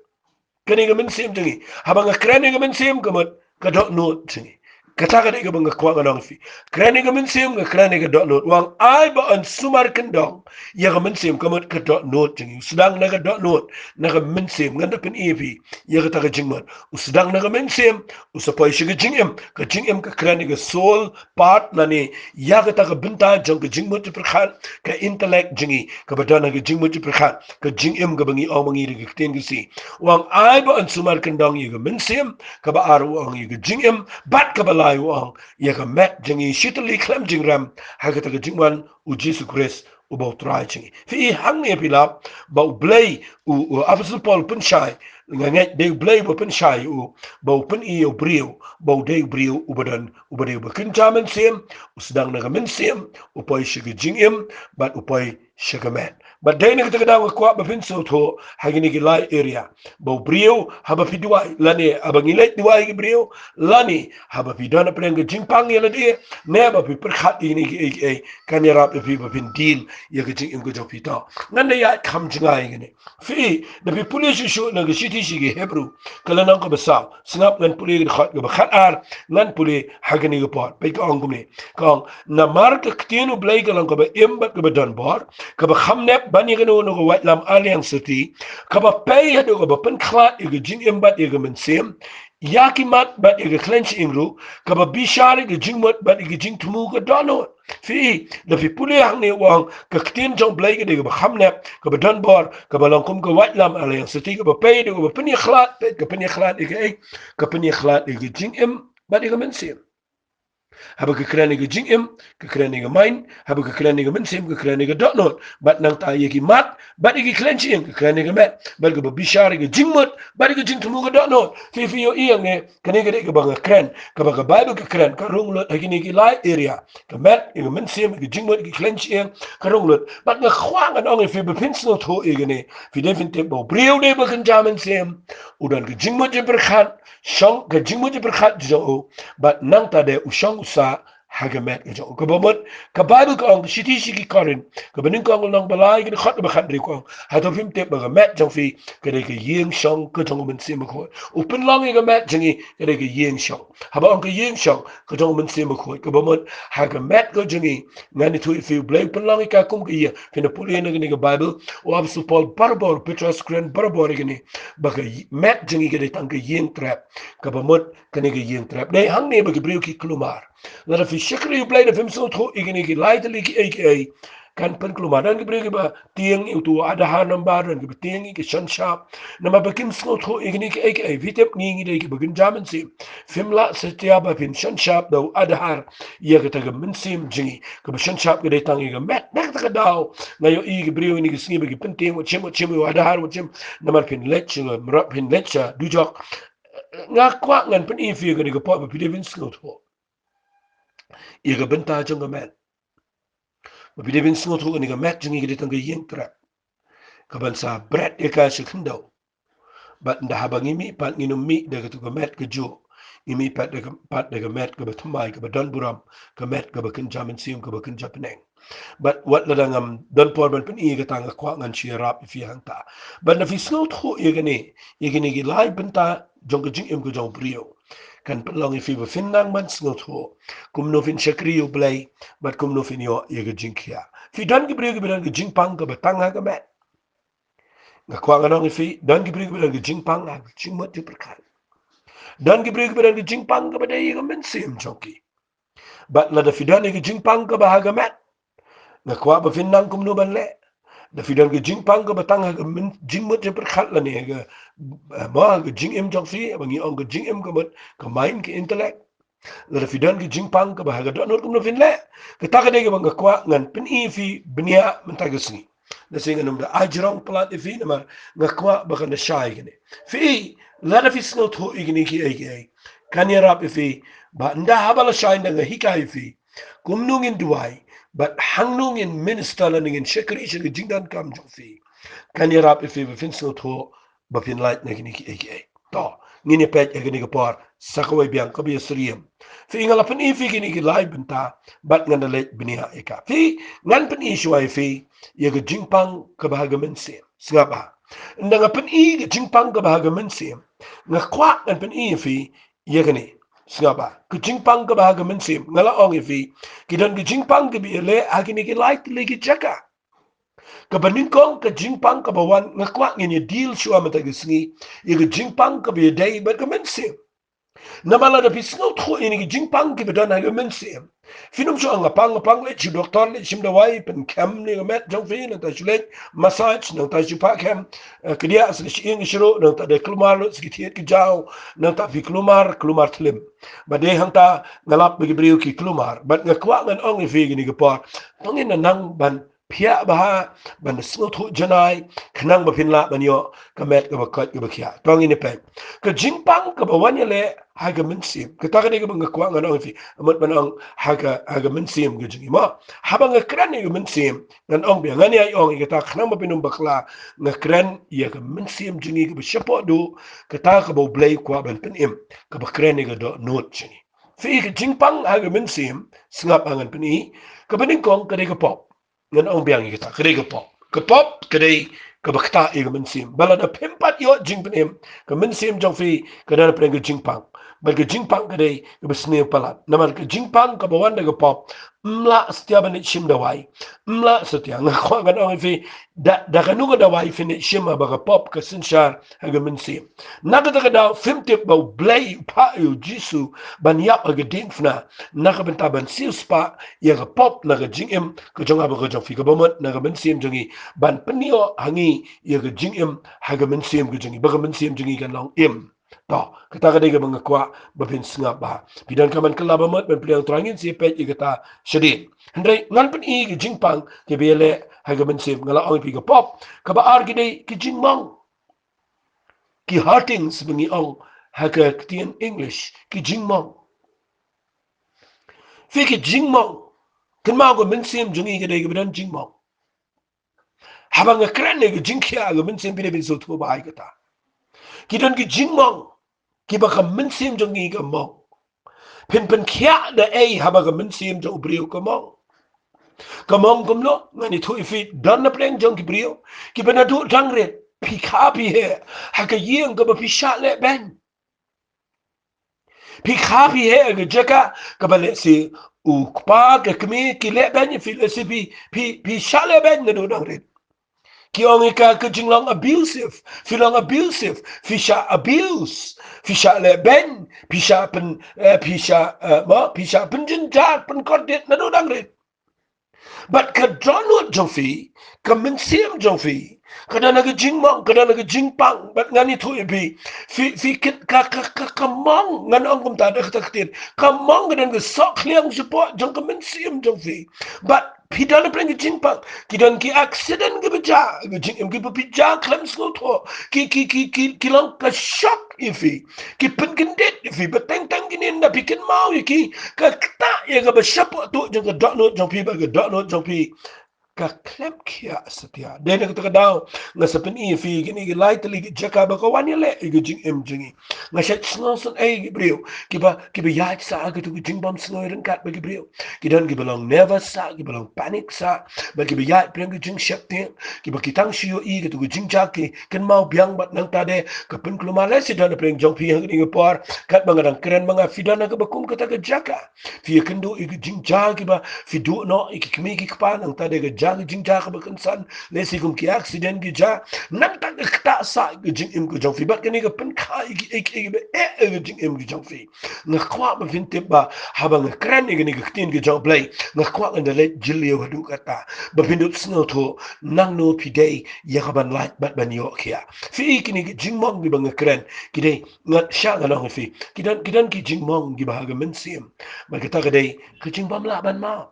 Kane ka mynsiem jong ngi. Haba nga kren ïa ka mynsiem, ka mut ka dohnud jong ngi. Kata ka dei kaba nga kwah ngan ong ïa phi. Kren ïa ka mynsiem, nga kren ïa ka dohnud. U ong ai ba yn sumar kyndong ïa ka mynsiem, ka mut ka dohnud jong ngi. U sdang na ka dohnud, na ka mynsiem, ngan da pyni ïa phi ïa kata ka jingmut. U sdang na ka mynsiem, u sa poi sha ka jingim. Ka jingim ka kren ïa ka soul part, lane ïa kata ka bynta jong ka jingmut jingpyrkhat, ka intellect jong ngi, kaba don ha ka jingmut jingpyrkhat, ka jingim kaba ngi ong ma ngi da ka ktien Khasi. U ong ai ba yn sumar kyndong ïa ka mynsiem, kaba ar u ong ïa ka jingim, bad kaba lai u ong ïa ka met jong ngi, shi tylli khlem jingrem, ha kata ka jingwan u Jisu Khrist uba u Trai jong ngi. Phi i hangne phi lap ba U Blei, u, u Apostol Paul u pynshai, nga ngeit dei U Blei uba pynshai u, ba u pyni ïa u briew ba u dei u briew uba don, uba dei uba kynja mynsiem, u sdang na ka mynsiem, u poi sha ka jingim, bad u poi sha ka met. Bad dei na kata ka daw nga kwah ba phin sngewthuh ha kine ki lai area, ba u briew haba phi duwai, lane haba ngi leit duwai ki briew, lane haba phi don hapdeng ka jingpang ïa lade, ne ba phi pyrkhat ïa kine kiei kiei, kan ïarap ïa phi ba phin deal ïa ka jingim ka jong phi. To, ngan da ïaid kham jngai ïa kane. Phi, da phi pule shuh shuh na ka shithi sha ki Hebru, ka lynnong kaba saw, sngap, ngan pule ka dkhot kaba khatar, ngan pule ha kane ka por. Peit ka ong kumne. Ka ong, namar ka ktien U Blei ka long kaba im bad kaba donbor, kaba kham nep ban ïa kano kano ka waitlam ar liang syrti, kaba pei haduh kaba pynkhlad ïa ka jingim bad ïa ka mynsiem, ïa ki mat bad ïa ka khleiñ shyieng ruh, kaba bishar ïa ka jingmut bad ïa ka jingthmu ka dohnud. Phi i, da phi pule hangne u ong, ka ktien jong U Blei ka dei kaba kham nep, kaba donbor, kaba long kum ka waitlam ar liang syrti, kaba pei haduh kaba pynïakhlad, peit, ka pynïakhlad ïa kaei, ka pynïakhlad ïa ka jingim bad ïa ka mynsiem. Haba ka kren ïa ka jingim, ka kren ïa ka mind, haba ka kren ïa ka mynsiem, ka kren ïa ka dohnud, bad nangta ïa ki mat bad ïa ki khleiñ shyieng, ka kren ïa ka met, bad kaba bishar ïa ka jingmut bad ïa ka jingthmu ka dohnud. Phi, phi ïohi hangne, kane ka dei kaba nga kren, kaba ka Baibl ka kren, ka rung lut ha kine ki lai area. Ka met, ïa ka mynsiem, ïa ka jingmut, ïa ki khleiñ shyieng, ka rung lut. Bad nga kwah ngan ong ïa phi ba phin sngewthuh ïa kane. Phi dei phin tip ba u briew dei ba kynja mynsiem, u don ka jingmut jingpyrkhat, shong, ka jingmut jingpyrkhat jong u, bad nangta de u shong u sah ha ka met ka jong u. Kaba mut, ka Baibl ka ong, ka shithi sha ki Korinth kaba nyngkong, lynnong ba lai, ka dkhot kaba khathynriew, ka ong, hato phim tip ba ka met jong phi ka dei ka ïing shong ka jong U Mynsiem Bakhuid? U pynlong ïa ka met jong ngi ka dei ka ïing shong. Haba ong ka ïing shong ka jong U Mynsiem Bakhuid, kaba mut, ha ka met ka jong ngi, ngan ïathuh ïa phi, U Blei u pynlong ïa ka kum ka ïing. Phin da pule na kane ka Baibl, u Apostol Paul barabor, u Petros u kren barabor ïa kane, ba ka met jong ngi ka dei tang ka ïing trep. Kaba mut, kane ka ïing trep, dei hangne ba ki briew ki kulmar. Lada phi shakri U Blei, da phim sngewthuh ïa kine ki lai tylli kiei kiei, kan pynkulmar. Don ki briew kiba tieng ïa uto u Adhar number, don kiba tieng ïa ka shanshap. Namar ba kim sngewthuh ïa kine kiei kiei. Phi tip, ngi, ngi dei kiba kynja mynsiem. Phim lah satia ba phin shanshap da u Adhar ïa kata ka mynsiem jong ngi. Kaba shanshap ka dei tang ïa ka met. Na kata ka daw, nga ïohi ki briew ha kine ki sngi ba ki pyntieng, wat shim, wat shim ïa u Adhar, wat shim. Namar phin leit sha, mrad phin leit sha dujok. Nga kwah ngan pyni ïa phi ha kane ka por ba phi dei phin sngewthuh ïa ka bynta jong ka met. Ba phi dei phin sngewthuh, kane ka met jong ngi ka dei tang ka ïing trep, kaban sa bret ïa ka sha khyndew. Bad ynda haba ngi mih pat, ngin ym mih da katu ka met kajuh. Ngi mih pat da ka, pat da ka met kaba thymmai, kaba don burom, ka met kaba kynja mynsiem, kaba kynja bneng. Bad wat lada ngam don por ban pyni ïa kata, nga kwah ngan shu ïarap ïa phi hangta. Bad lada phi sngewthuh ïa kane, ïa kine ki lai bynta jong ka jingim ka jong u briew, kan pynlong ïa phi ba phin nang ban sngewthuh kumno phin shakri ïa U Blei, bad kumno phin ïoh ïa ka jingkhia. Phi, don ki briew kiba don ka jingpang kaba tang ha ka met. Nga kwah ngan ong ïa phi, don ki briew kiba don ka jingpang ha ka jingmut jingpyrkhat. Don ki briew kiba don ka jingpang kaba dei ïa ka mynsiem jong ki. Bad lada phi don ïa ka jingpang kaba ha ka met, nga kwah ba phin nang kumno ban leh. Lada phi don ka jingpang kaba tang ha ka myn-, jingmut jingpyrkhat lane ha ka, eh, mo, ha ka jingim jong phi, ba ngi ong ka jingim ka mut, ka mind, ka intellect. Lada phi don ka jingpang kaba ha ka dohnud, kumno phin leh. Kata ka dei kaba nga kwah ngan pyni ïa phi bniah mynta ka sngi. Lehse ngan ym da ai jrong palat ïa phi, namar nga kwah ba kan da shai kane. Phi, lada phi sngewthuh ïa kine kiei kiei, kan ïarap ïa phi ba ynda haba lashai, ynda nga hikai ïa phi kumno ngin duwai, bad hangno ngin minister lane ngin shakri sha ka jingdonkam jong phi, kan ïarap ïa phi ba phin sngewthuh ba phin lait na kine kiei kiei. To, ngin ïa peit ha kane ka por sa kawei biang kaba ïasyriem. Phi, nga la pyni ïa phi kine ki lai bynta, bad ngan da leit bniah ïa ka. Phi, ngan pyni shuwa ïa phi ïa ka jingpang kaba ha ka mynsiem. Sngap bha. Ynda nga pyni ka jingpang kaba ha ka mynsiem, nga kwah ngan pyni ïa phi ïa kane. Sngap bha. Ka jingpang kaba ha ka mynsiem, nga la ong ïa phi, ki don ka jingpang kaba ïaleh ha kine ki lai tylli ki jaka. Kaba nyngkong, ka jingpang kaba wan, nga kwah ngin ïa deal shuwa mynta ka sngi ïa ka jingpang kaba ïadei bad ka mynsiem. Namar lada phi sngewthuh ïa kine ki jingpang kiba don ha ka mynsiem, phin ym shu ong, nga pang, nga pang, leit sha doktor, leit shim dawai, pynkhem ïa ka met jong phi, nangta shu leit massage, nangta shu pah khem, eh, kdiah sa ka shyieng ka shyrud, nangta da kulmar lut sa ki thied ki jaw, nangta phi kulmar, kulmar thlim. Bad dei hangta nga lap ba ki briew ki kulmar. Bad nga kwah ngan ong ïa phi kane ka por, to ngin nang ban phiah bha, ban da sngewthuh janai, khnang ba phin lah ban ïoh ka met kaba koit kaba khiah. To ngin ïa peit ka jingpang kaba wan ïaleh ha ka mynsiem. Kata ka dei kaba nga kwah ngan ong ïa phi. Mut ban ong ha ka, ha ka mynsiem ka jong ngi mo. Haba nga kren ïa ka mynsiem, ngan ong biang, ngan ïa ong ïa kata khnang ba phin ym bakla. Nga kren ïa ka mynsiem jong ngi kaba shapoh duh, kata kaba U Blei u kwah ban pynim, kaba kren ïa ka dohnud jong ngi. Phi i, ka jingpang ha ka mynsiem, sngap ha ngan pyni, kaba nyngkong ka dei ka pop. Ngan ong biang ïa kata, ka dei ka pop. Ka pop ka dei kaba ktah ïa ka mynsiem. Ba lada phim pat ïoh jingpynim, ka mynsiem jong phi ka don hapdeng ka jingpang. Bad ka jingpang ka dei kaba sniew palat. Namar ka jingpang kaba wan da ka pop, ym lah satia ban leit shim dawai. Ym lah satia. Nga kwah ngan ong ïa phi, da, da kano ka dawai phin leit shim haba ka pop ka synshar ha ka mynsiem? Na kata ka daw phim tip ba U Blei u phah ïa U Jisu ban ïap ha ka diengphna na ka bynta ban siewspah ïa ka pop na ka jingim ka jong nga bad ka jong phi, kaba mut na ka mynsiem jong ngi, ban pynïoh ha ngi ïa ka jingim ha ka mynsiem ka jong ngi, ba ka mynsiem jong ngi kan long im. To, kata ka dei kaba nga kwah ba phin sngap bha. Phi donkam ban kylla ba mut ban pdiang, to ngin sa ïa peit ïa kata shadien. Hynrei ngan pyni ka jingpang kaba ïaleh ha ka mynsiem. Nga la ong ïa phi ka pop. Kaba ar ka dei ka jingmong. Ki hurtings ba ngi ong ha ka ktien English, ki jingmong. Phi, ki jingmong. Kynmaw, ka mynsiem jong ngi ka dei kaba don jingmong. Haba nga kren ïa ka jingkhiah ka mynsiem, phi dei phin sngewthuh bha ïa kata. Ki don ki jingmong kiba ka mynsiem jong ngi ka mong. Phin pynkhiah da ei haba ka mynsiem jong u briew ka mong? Ka mong kumno? Ngan ïathuh ïa phi, don na pdeng jong ki briew kiba naduh dang rit, phi kha phi heh ha ka ïing kaba phi shah leh beiñ. Phi kha phi heh ha ka jaka kaba lehse u kpa ka kmie ki leh beiñ ïa phi, lehse phi, phi, phi shah leh beiñ naduh dang rit. Ki ong ïa ka ka jinglong abusive. Phi long abusive. Phi shah abuse. Phi shah leh beiñ. Phi shah pyn, eh, phi shah, eh, mo, phi shah pynjynjar, pynkordit naduh dang rit. Bad ka dohnud jong phi, ka mynsiem jong phi, ka don ha ka jingmong, ka don ha ka jingpang. Bad ngan ïathuh ïa phi, phi, phi kit ka, ka, ka, ka mong, ngan ong kumta da kata ka ktien. Ka mong ka don ka sohkhliang shapoh jong ka mynsiem jong phi. Bad phi don na pdeng ka jingpang, ki don ki accident kiba jia ha ka jingim, kiba phi jia khlem sngewthuh, ki, ki, ki, ki, ki long ka shock ïa phi, ki pynkyndit ïa phi, ba teng teng kine ynda phi kynmaw ïa ki, ka ktah ïa kaba shapoh duh jong ka dohnud jong phi, ba ka dohnud jong phi ka khlem khiah satia. Dei na kata ka daw nga sa pyni ïa phi kine ki lai tylli ki jaka ba ka wan ïaleh ïa ka jingim jong ngi. Nga shait sngew sngewsih ïa ki briew kiba, kiba ïaid sah ha katu ka jingbymsngew ryngkat bad ki briew. Ki don kiba long nervous sah, kiba long panic sah, bad kiba ïaid pdeng ka jingsheptieng, kiba ki tang shu ïohi katu ka jingjia ki kynmaw biang bad nangta de ka pynkulmar. Lehse don na pdeng jong phi ha kane ka por, katba nga dang kren ma nga, phi don ha kaba kum kata ka jaka. Phi ïakynduh ïa ki jingjia kiba phi duh noh ïa ki kmie ki kpa, nangta de ka jia ka jingjia kaba kongsan, lehse kum ki accident ki jia. Nangta ka ktah sah ka jingim ka jong phi, bad kane ka pynkha ïa ki, ïa ki, ïa ki ba eh, eh, ka jingim ka jong phi. Nga kwah ba phin tip ba haba nga kren ïa kane ka ktien ka jong U Blei, nga kwah ngan da leit jylliew haduh katta ba phin dup sngewthuh nangno phi dei ïa kaban lait bad ban ïoh khiah. Phi i, kine ki jingmong kiba nga kren, ki dei, ngan shah ngan ong ïa phi, ki don, ki don ki jingmong kiba ha ka mynsiem. Bad kata ka dei ka jingbymlah ban map.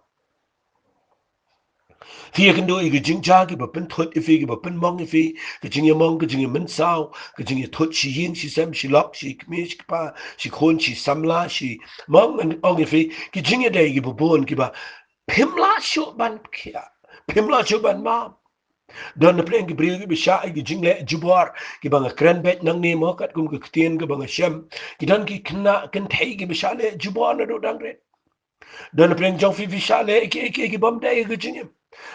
Phi ïakynduh ïa ki jingjia kiba pynthut ïa phi, kiba pynmong ïa phi, ka jingïamong, ka jingïamynsaw, ka jingïathut shi ïing shi sem, shi lok shi kmie shi kpa, shi khun shi samla, shi mong, ngan ong ïa phi, ki jingïadei kiba bun kiba phim lah shuh ban khiah, phim lah shuh ban map. Don na pdeng ki briew kiba shah ïa ki jingleh jubor, kiba nga kren beit nangne mo katkum ka ktien kaba nga shem. Ki don ki khynnah kynthei kiba shah leh jubor naduh dang rit. Don na pdeng jong phi, phi shah leh ïa ki, ïa ki, ïa ki bym dei ha ka jingim.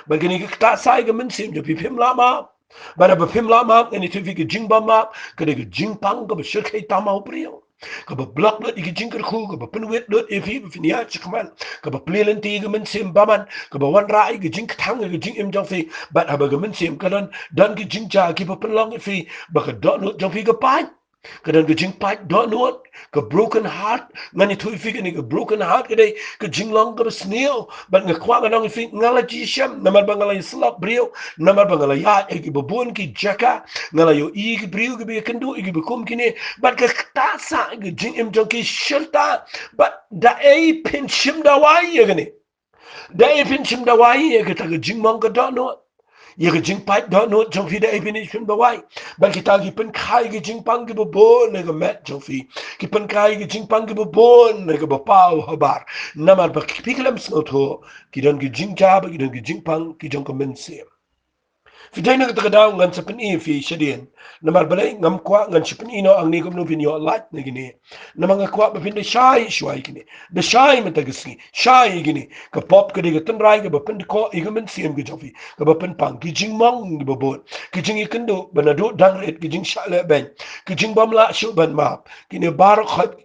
Bad kane ka ktah sah ïa ka mynsiem jong phi, phim lah map. Bad haba phim lah map, ngan ïathuh ïa phi, ka jingbymap ka dei ka jingpang kaba shyrkhei tam ha u briew, kaba block lut ïa ka jingkyrkhu, kaba pynwit lut ïa phi ba phin ïaid shakhmat, kaba plie lynti ïa ka mynsiem bymman, kaba wanrah ïa ka jingkthang ha ka jingim jong phi. Bad haba ka mynsiem ka don, don ki jingjia kiba pynlong ïa phi ba ka dohnud jong phi ka pait. Ka don ka jingpait dohnud, ka broken heart. Ngan ïathuh ïa phi kane ka broken heart ka dei ka jinglong kaba sniew. Bad nga kwah ngan ong ïa phi, nga la jingshem namar ba nga la ïasyllok briew, namar ba nga la ïaid ha kiba bun ki jaka, nga la ïohi ki briew kiba ïakynduh ïa kiba kum kine. Bad ka ktah sah ïa ka jingim jong ki shirta. Bad da ei phin shim dawai ïa kane? Da ei phin shim dawai ïa kata ka jingmong ka dohnud, ïa ka jingpait dohnud jong phi, da ei phin shim dawai? Bad kita ki pynkha ïa ki jingpang kiba bun na ka met jong phi, ki pynkha ïa ki jingpang kiba bun na kaba paw habar. Namar ba phi khlem sngewthuh, ki don ki jingjia bad ki don ki jingpang ki jong ka mynsiem. Phi dei na kata ka daw ngan sa pyni ïa phi shadien. Namar balei ngam kwah ngan sa pyni noh hangne kumno phin ïoh lait na kine. Namar nga kwah ba phin da shai shuwa ïa kine, da shai mynta ka sngi, shai ïa kine. Ka pop ka dei ka tynrai kaba pyndkoh ïa ka mynsiem ka jong phi, kaba pynpang ki jingmong kiba bun, ki jingïakynduh ba naduh dang rit, ki jingshah lehbeiñ, ki jingbym lah shuh ban map, kine baroh khoit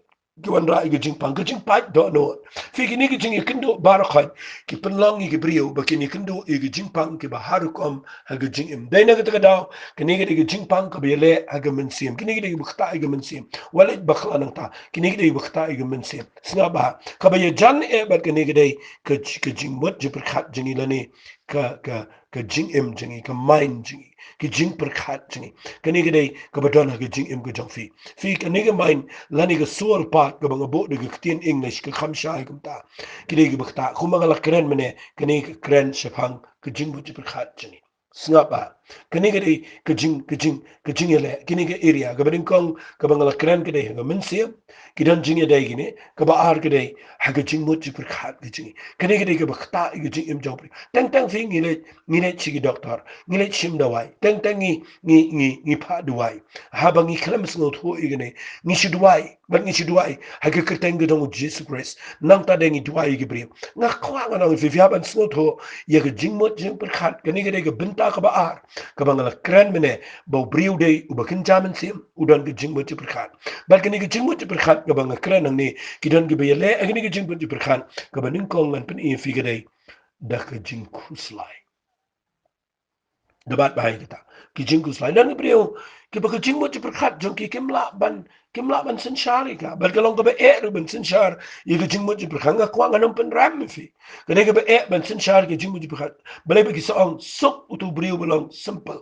ki wanrah ïa ka jingpang, ka jingpait dohnud. Phi, kine ki jingïakynduh baroh khoit ki pynlong ïa ki briew ba kin ïakynduh ïa ka jingpang kiba har rukom ha ka jingim. Dei na kata ka daw, kine ki dei ka jingpang kaba ïaleh ha ka mynsiem, kine ki dei kaba ktah ïa ka mynsiem. Wat leit bakla nangta, kine ki dei kaba ktah ïa ka mynsiem. Sngap bha, kaba ïajan eh bad kine ki dei ka ji-, ka jingmut jingpyrkhat jong ngi lane ka, ka, ka jingim jong ngi, ka mind jong ngi, ka jingpyrkhat jong ngi. Kane ka dei kaba don ha ka jingim ka jong phi. Phi, kane ka mind lane ka soul part kaba nga buh da ka ktien English, ka kham shai kumta. Ki dei kaba ktah, kumba nga la kren mynne, kane ka kren shaphang ka jingmut jingpyrkhat jong ngi. Sngap bha. Kane ka dei ka jing, ka jing, ka jingïaleh, kane ka area kaba nyngkong kaba nga la kren ka dei ha ka mynsiem. Ki don jingïadei kine, kaba ar ka dei ha ka jingmut jingpyrkhat ka jong ngi. Kane ka dei kaba ktah ïa ka jingim jong phi. Teng teng phi ngi leit, ngi leit sha ki doktor, ngi leit shim dawai. Teng teng ngi, ngi, ngi, ngi phah dawai. Haba ngi khlem sngewthuh ïa kane, ngi shu duwai, bad ngi shu duwai ha ka kyrteng ka jong u Jisu Khrist. Nangta de ngi duwai ïa ki briew. Nga kwah ngan ong ïa phi, phi hap ban sngewthuh ïa ka jingmut jingpyrkhat. Kane ka dei ka bynta kaba ar kaba nga la kren mynne, ba u briew dei uba kynja mynsiem, u don ka jingmut jingpyrkhat. Bad kane ka jingmut jingpyrkhat kaba nga kren hangne, ki don kiba ïaleh ha kane ka jingmut jingpyrkhat. Kaba nyngkong ngan pyni ïa phi ka dei da ka jingkhuslai. Da bat bha ïa kata, ka jingkhuslai. Don ki briew kiba ka jingmut jingpyrkhat jong ki kim lah ban, kim lah ban synshar ïa ka. Bad ka long kaba eh ruh ban synshar ïa ka jingmut jingpyrkhat. Nga kwah ngan ym pynrem ïa phi. Ka dei kaba eh ban synshar ka jingmut jingpyrkhat. Balei? Ba ki sa ong, suk utu u briew ba long simple.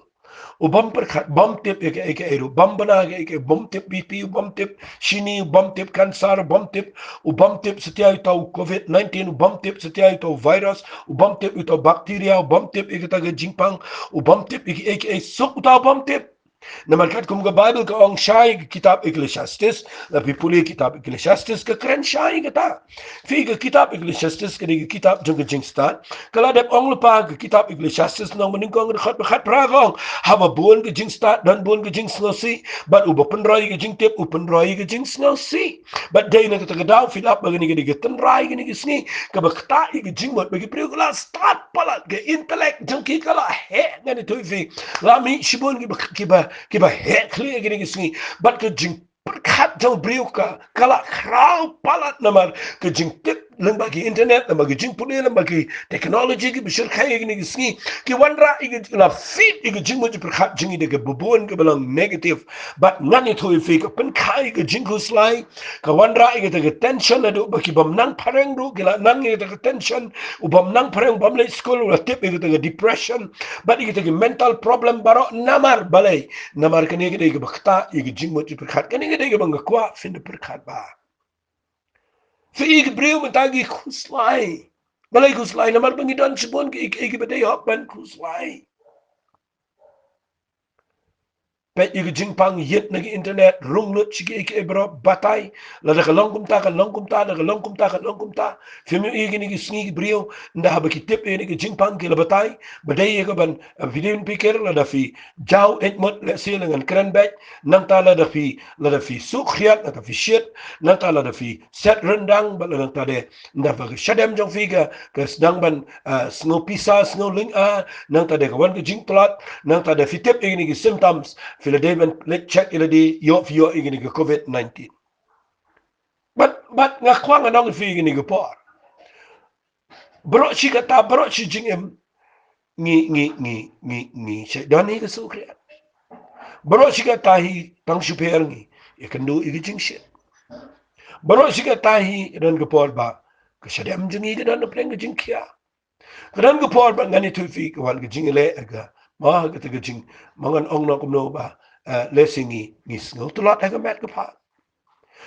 U bym pyrkhat, bym tip ïa kaei kaei ruh, bym bna kaei kaei, bym tip B P, u bym tip shini, u bym tip cancer, u bym tip, u bym tip satia ïa uta u covid nineteen, u bym tip satia ïa uta u virus, u bym tip ïa uta u bacteria, u bym tip ïa kata ka jingpang, u bym tip ïa kaei kaei, suk uta u bym tip. Namar katkum ka Bible ka ong, shai ka kitab Ecclesiastes, la phi pule kitab Ecclesiastes, ka kren shai kata. Phi, ka kitab Ecclesiastes ka dei ka kitab jong ka jingstad. Ka la dep ong lypa ka kitab Ecclesiastes, lynnong ba nyngkong, dkhot ba khatphra, ka ong, haba bun ka jingstad don bun ka jingsngewsih, bad uba pynroi ka jingtip u pynroi ka jingsngewsih. Bad dei na kata ka daw phi lap ba kane ka dei ka tynrai kane ka sngi kaba ktah ïa ka jingmut. Ba ki briew ka la stad palat, ka intellect jong ki ka la heh, ngan ïathuh ïa phi. La mih shibun kiba, kiba, kiba heh khlieh kane ka sngi. Bad ka jing pyrkhat jong u briew ka, ka la khraw palat namar ka jingtip lyngba ki internet, lyngba ki jingpule, lyngba ki technology kiba shyrkhei ïa kine ki sngi, ki wanrah ïa ki, la feed ïa ki jingmut jingpyrkhat jong ngi da kaba bun kaba long negative. Bad ngan ïathuh ïa phi, ka pynkha ïa ka jingkhuslai, ka wanrah ïa kata ka tension, naduh ba ki bym nang phareng ruh ki la nang ïa kata ka tension, u bym nang phareng, bym leit skul, u la tip ïa kata ka depression, bad ïa kata ka mental problem baroh. Namar balei? Namar kane ka dei kaba ktah ïa ka jingmut jingpyrkhat. Kane ka dei kaba nga kwah phin da pyrkhat bha. Phi, ki briew mynta ki khuslai. Balei khuslai? Namar ba ngi don shibun kiei kiei kiba dei hok ban khuslai. Peit ïa ka jingpang, ïit na ka internet, rung lut sha kiei kiei baroh, batai. Lada ka long kumta, ka long kumta, lada ka long kumta, ka long kumta. Phim ïohi kine ki sngi ki briew, ynda haba ki tip ïa kine ki jingpang ki la batai. Ba dei ïa ka ban, eh, phi dei ban pyrkhat, lada phi jaw eit mut, lehse la ngan kren beit. Nangta lada phi, lada phi suk khriat, lada phi shit, nangta lada phi set ryndang, bad la nangta de, ynda ba ka shadem jong phi ka, ka sdang ban, ah, sngew pisa, sngew lynga, nangta de ka wan ka jingtlot, nangta de phi tip ïa kine ki symptoms, phi la dei ban leit check ïa lade, ïoh phi ïoh ïa kine ki covid nineteen. Bad, bad nga kwah ngan ong ïa phi ïa kine ki por. Baroh shi katta, baroh shi jingim ngi, ngi, ngi, ngi, ngi shait don hi ka suk khriat. Baroh shi katta hi tang shu pher ngi ïakynduh ïa ka jingshit. Baroh shi katta hi ka don ka por ba ka shadem jong ngi ka don hapdeng ka jingkhia. Ka don ka por ba ngan ïathuh ïa phi ka wan ka jingïaleh ka, ma kata ka jing, ma ngan ong noh kumno ba, eh, lehse ngi, ngi sngew tlot ha ka met ka phad.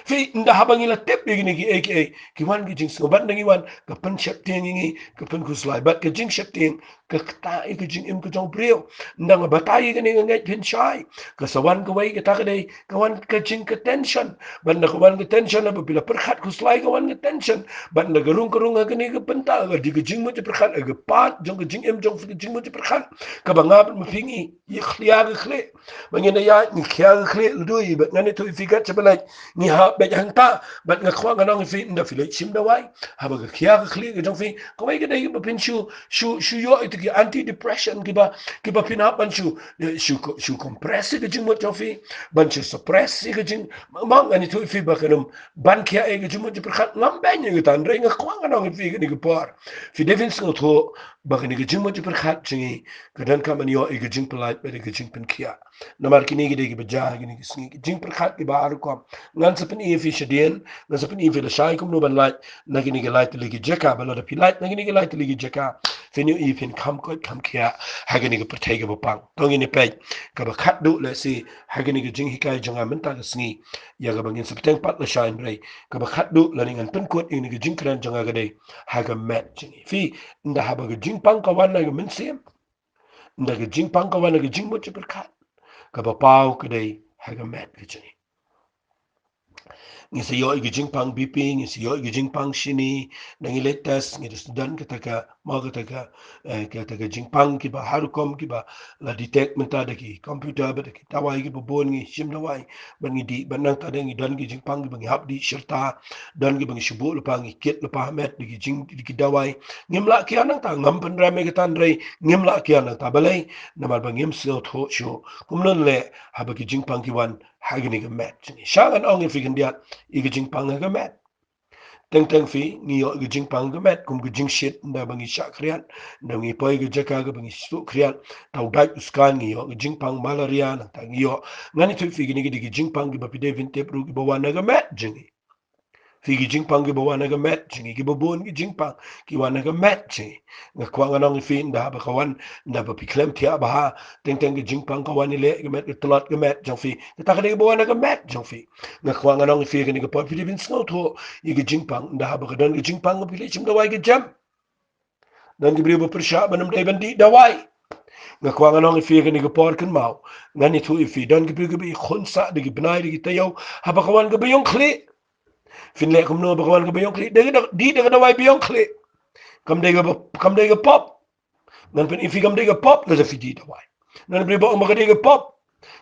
Phi, ynda haba ngi la tip ïa kine kiei kiei, ki wan ki jingsngew, bad ynda ngi wan, ka pynsheptieng ïa ngi, ka pynkhuslai, bad ka jingsheptieng ka ktah ïa ka jingim ka jong u briew. Ynda nga batai ïa kane nga ngeit phin shai. Ka sa wan kawei, kata ka dei, ka wan ka jing ka tension. Bad ynda ka wan ka tension, haba phi la pyrkhat khuslai, ka wan ka tension. Bad ynda ka rung ka rung ha kane ka bynta, ka dei ka jingmut jingpyrkhat, ka part jong ka jingim jong phi, ka jingmut jingpyrkhat, kaba nga bad ma phi ngi ïa khia ka khlieh. Ba ngin ïa, ngi khia ka khlieh lada, bad ngan ïathuh ïa phi kat shaba leit ngi hap beit hangta. Bad nga kwah ngan ong ïa phi, ynda phi leit shim dawai, haba ka khia ka khlieh ka jong phi, kawei ka dei ba phin shu, shu, shu ïoh ïa ki antidepressant kiba, kiba phin hap ban shu, eh, shu, shu compress ïa ka jingmut jong phi, ban shu suppress ïa ka jing, ma ngan ïathuh ïa phi ba kan ym ban khia ïa ka jingmut jingpyrkhat. Ngam beiñ ïa kata, hynrei nga kwah ngan ong ïa phi kane ka por, phi dei phin sngewthuh ba kane ka jingmut jingpyrkhat jong ngi ka donkam ban ïoh ïa ka jingpyllait bad ïa ka jingpynkhiah. Namar kine ki dei kiba jia ha kine ki sngi, ki jingpyrkhat kiba har rukom. Ngan sa pyni ïa phi shadien, ngan sa pyni ïa phi lashai kumno ban lait na kine ki lai tylli ki jaka, ba lada phi lait na kine ki lai tylli ki jaka, phin ïohi phin kham koit kham khiah ha kane ka pyrthei kaba pang. To ngin ïa peit kaba khatduh lehse ha kane ka jinghikai jong nga mynta ka sngi, ïa kaba ngin sa bteng pat lashai, hynrei kaba khatduh lane ngan pynkut ïa kane ka jingkren jong nga ka dei ha ka met jong ngi. Phi, ynda haba ka jingpang ka wan na ka mynsiem, ynda ka jingpang ka wan na ka jingmut jingpyrkhat, kaba paw ka dei ha ka met ka jong ngi. Ngi sa ïoh ïa ka jingpang B P, ngi sa ïoh ïa ka jingpang shini, ynda ngi leit test, ngi da sdang kata ka, mo kata ka, eh, kata ka jingpang kiba har rukom kiba la detect mynta da ki computer bad da ki dawai kiba bun, ngi shim dawai bad ngi dih, bad nangta de ngi don ki jingpang kiba ngi hap dih shirta, don kiba ngi shu buh lypa, ngi kit lypa ha met da ki jing, da ki dawai. Ngim lah khia nangta, ngam pynrem ïa kata, hynrei ngim lah khia nangta. Balei? Namar ba ngim sngewthuh shuh kumno leh haba ki jingpang ki wan ha kane ka met jong ngi. Sha ngan ong ïa phi khyndiat, ïa ka jingpang ha ka met. Teng teng phi, ngi ïoh ïa ka jingpang ha ka met kum ka jingshit ynda ba ngi shah khriat, ynda ngi poi ka jaka kaba ngi shu khriat, tau dait u skan, ngi ïoh ïa ka jingpang malaria, nangta ngi ïoh, ngan ïathuh ïa phi, kine ki dei ki jingpang kiba phi dei phin tip ruh kiba wan ha ka met jong ngi. Phi, ki jingpang kiba wan ha ka met jong ngi, kiba bun ki jingpang ki wan ha ka met jong ngi. Nga kwah ngan ong ïa phi, ynda haba ka wan, ynda ba phi khlem thiah bha, teng teng ka jingpang ka wan ïaleh ha ka met, ka tlot ka met jong phi, kata ka dei kaba wan ha ka met jong phi. Nga kwah ngan ong ïa phi, kane ka por phi dei phin sngewthuh ïa ka jingpang, ynda haba ka don ka jingpang, phi leit shim dawai ka jem. Don ki briew ba pyrshah ban ym dei ban dih dawai. Nga kwah ngan ong ïa phi, kane ka por kynmaw, ngan ïathuh ïa phi, don ki briew kiba ïakhun sah da ki bnai, da ki taïew, haba ka wan kaba ïong khlieh. Phin leh kumno haba ka wan kaba ïong khlieh? Dei ka da-, dih da ka dawai ba ïong khlieh. Kam dei ka ba-, kam dei ka pop. Ngan pyni ïa phi kam dei ka pop lada phi dih dawai. Don ki briew ba ong ba ka dei ka pop.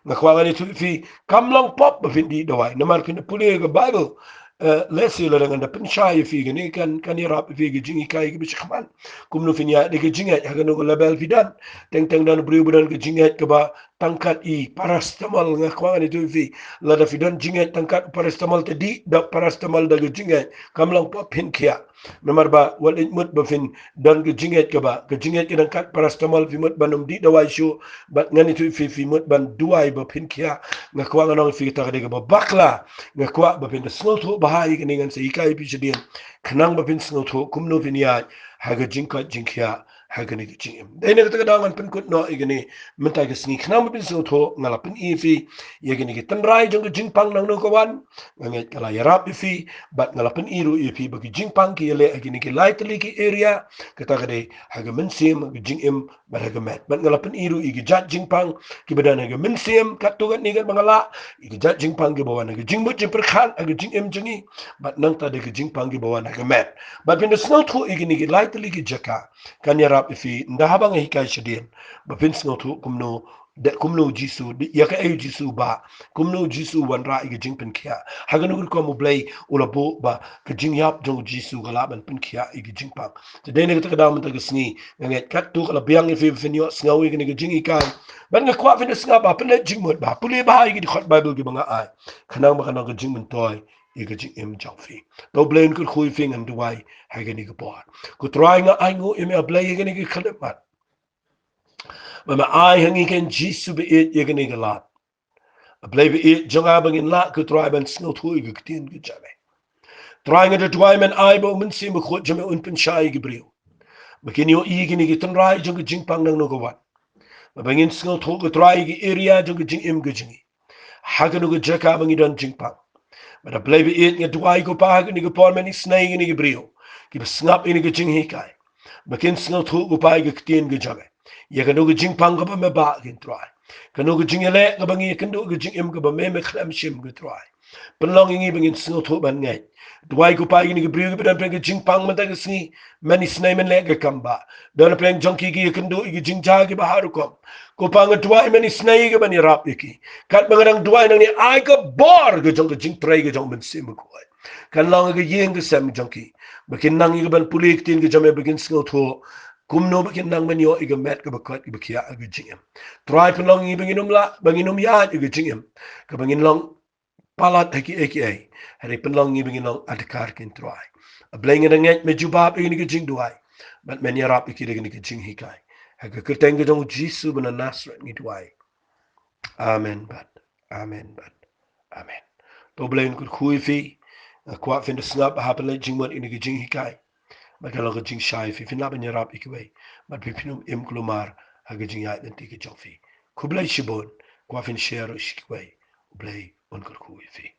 Nga kwah ngan ïathuh ïa phi, kam long pop ba phin dih dawai. Namar phin pule ka Baibl. Eh, lehse lada ngan da pynshai ïa phi kane kan, kan ïarap ïa phi ha ka jinghikai kaba shakhmat. Kumno phin ïaid da ka jingngeit ha kano ka level phi don. Teng teng don briew ba don ka jingngeit kaba tang kat i paracetamol. Nga kwah ngan ïathuh ïa phi, lada phi don jingngeit tang kat paracetamol, te dih da paracetamol da ka jingngeit, kam long pop, phin khiah. Namar ba wat leit mut ba phin don ka jingngeit kaba, ka jingngeit ka dang kat paracetamol, phi mut ban ym dih dawai shuh. Bad ngan ïathuh ïa phi, phi mut ban duwai ba phin khiah. Nga kwah ngan ong ïa phi, kata ka dei kaba bakla. Nga kwah ba phin da sngewthuh bha ïa kane, ngan sa hikai ïa phi shadien, khnang ba phin sngewthuh kumno phin ïaid ha ka jingkoit jingkhiah ha kane ka jingim. Dei na kata ka daw ngan pynkut noh ïa kane mynta ka sngi, khnang ba phin sngewthuh. Nga la pyni ïa phi ïa kane ka tynrai jong ka jingpang nangno ka wan. Nga ngeit ka la ïarap ïa phi, bad nga la pyni ruh ïa phi ba ki jingpang ki ïaleh ha kine ki lai tylli ki area, kata ka dei ha ka mynsiem, ha ka jingim, bad ha ka met. Bad nga la pyni ruh ïa ki jait jingpang kiba don ha ka mynsiem, katto katne katba nga lah, ïa ki jait jingpang kiba wan ha ka jingmut jingpyrkhat, ha ka jingim jong ngi, bad nangta de ki jingpang kiba wan ha ka met. Bad phin da sngewthuh ïa kine ki lai tylli ki jaka, kan ïarap ïa phi ynda haba nga hikai shadien, ba phin sngewthuh kumno, de kumno u Jisu, de ïa kaei u Jisu u bah, kumno u Jisu u wanrah ïa ka jingpynkhiah, ha kano ka rukom U Blei u la buh ba ka jingïap jong u Jisu ka lah ban pynkhiah ïa ka jingpang. Te dei na kata ka daw mynta ka sngi, nga ngeit katto ka la biang ïa phi ba phin ïohsngew ïa kane ka jinghikai. Bad nga kwah phin da sngap bha, pynleit jingmut bha, pule bha ïa ki dkhot Baibl kiba nga ai, khnang ba kan long ka jingmyntoi ïa ka jingim jong phi. To U Blei un kyrkhu ïa phi, ngan duwai ha kane ka por. Ko Trai, nga ainguh ïa me A Blei ïa kane ka khyllipmat, ba me ai ha ngi ken Jisu ba ïeit ïa kane ka lad. A Blei ba ïeit jong nga, ba ngin lah, ko Trai, ban sngewthuh ïa ka ktien ka jong me. Trai, nga da duwai men ai ba U Mynsiem Bakhuid jong me un pynshai ïa ki briew, ba kin ïohi ïa kine ki tynrai jong ka jingpang nangno ka wan. Ba, ba ngin sngewthuh, ko Trai, ïa ki area jong ka jingim ka jong ngi, ha kano ka jaka ba ngi don jingpang. Bad A Blei ba ïeit, nga duwai ko Pa ha kane ka por, men isynei ïa kine ki briew kiba sngap ïa kane ka jinghikai, ba kin sngewthuh ko Pa ïa ka ktien ka jong me, ïa kano ka jingpang kaba me bah, ko Trai, kano ka jingïaleh kaba ngi ïakynduh, ka jingim kaba me, me khlem shim, ko Trai. Pynlong ïa ngi ba ngin sngewthuh ban ngeit. Duwai ko Pa ïa kine ki briew kiba don pdeng ka jingpang mynta ka sngi, men isynei men leh ka kam bah. Don pdeng jong ki ki ïakynduh ïa ki jingjia kiba ha rukom, ko Pa nga duwai men isynei ïa ki ban ïarap ïa ki. Katba nga dang duwai nangne, ai ka bor ka jong ka jingtrei ka jong u Mynsiem Bakhuid kan long ha ka ïing ka sem jong ki, ba kin nang ïa ka ban pule ïa ka ktien ka jong me, ba kin sngewthuh kumno ba kin nang ban ïoh ïa ka met kaba koit kaba khiah ha ka jingim. Trai, pynlong ïa ngi ba ngin ym lah, ba ngin ym ïaid ïa ka jingim kaba ngin long palat ha kiei kiei, hynrei pynlong ïa ngi ba ngin long adkar, ko Trai. A Blei, nga dang ngeit me jubab ïa kane ka jingduwai bad men ïarap ïa ki da kane ka jinghikai. Ha ka kyrteng ka jong u Jisu ba na Nasareth ngi duwai. Amen bad amen bad amen. To Blei un kyrkhu ïa phi. Nga kwah phin da sngap ha phi leit jingmut ïa kane ka jinghikai, bad ka long ka jingshai ïa phi, phin lah ban ïarap ïa kiwei, bad phin, phin ym im kulmar ha ka jingïaid lynti ka jong phi. Khublei shibun. Kwah phin share ruh sha kiwei. U Blei un kyrkhu ïa phi.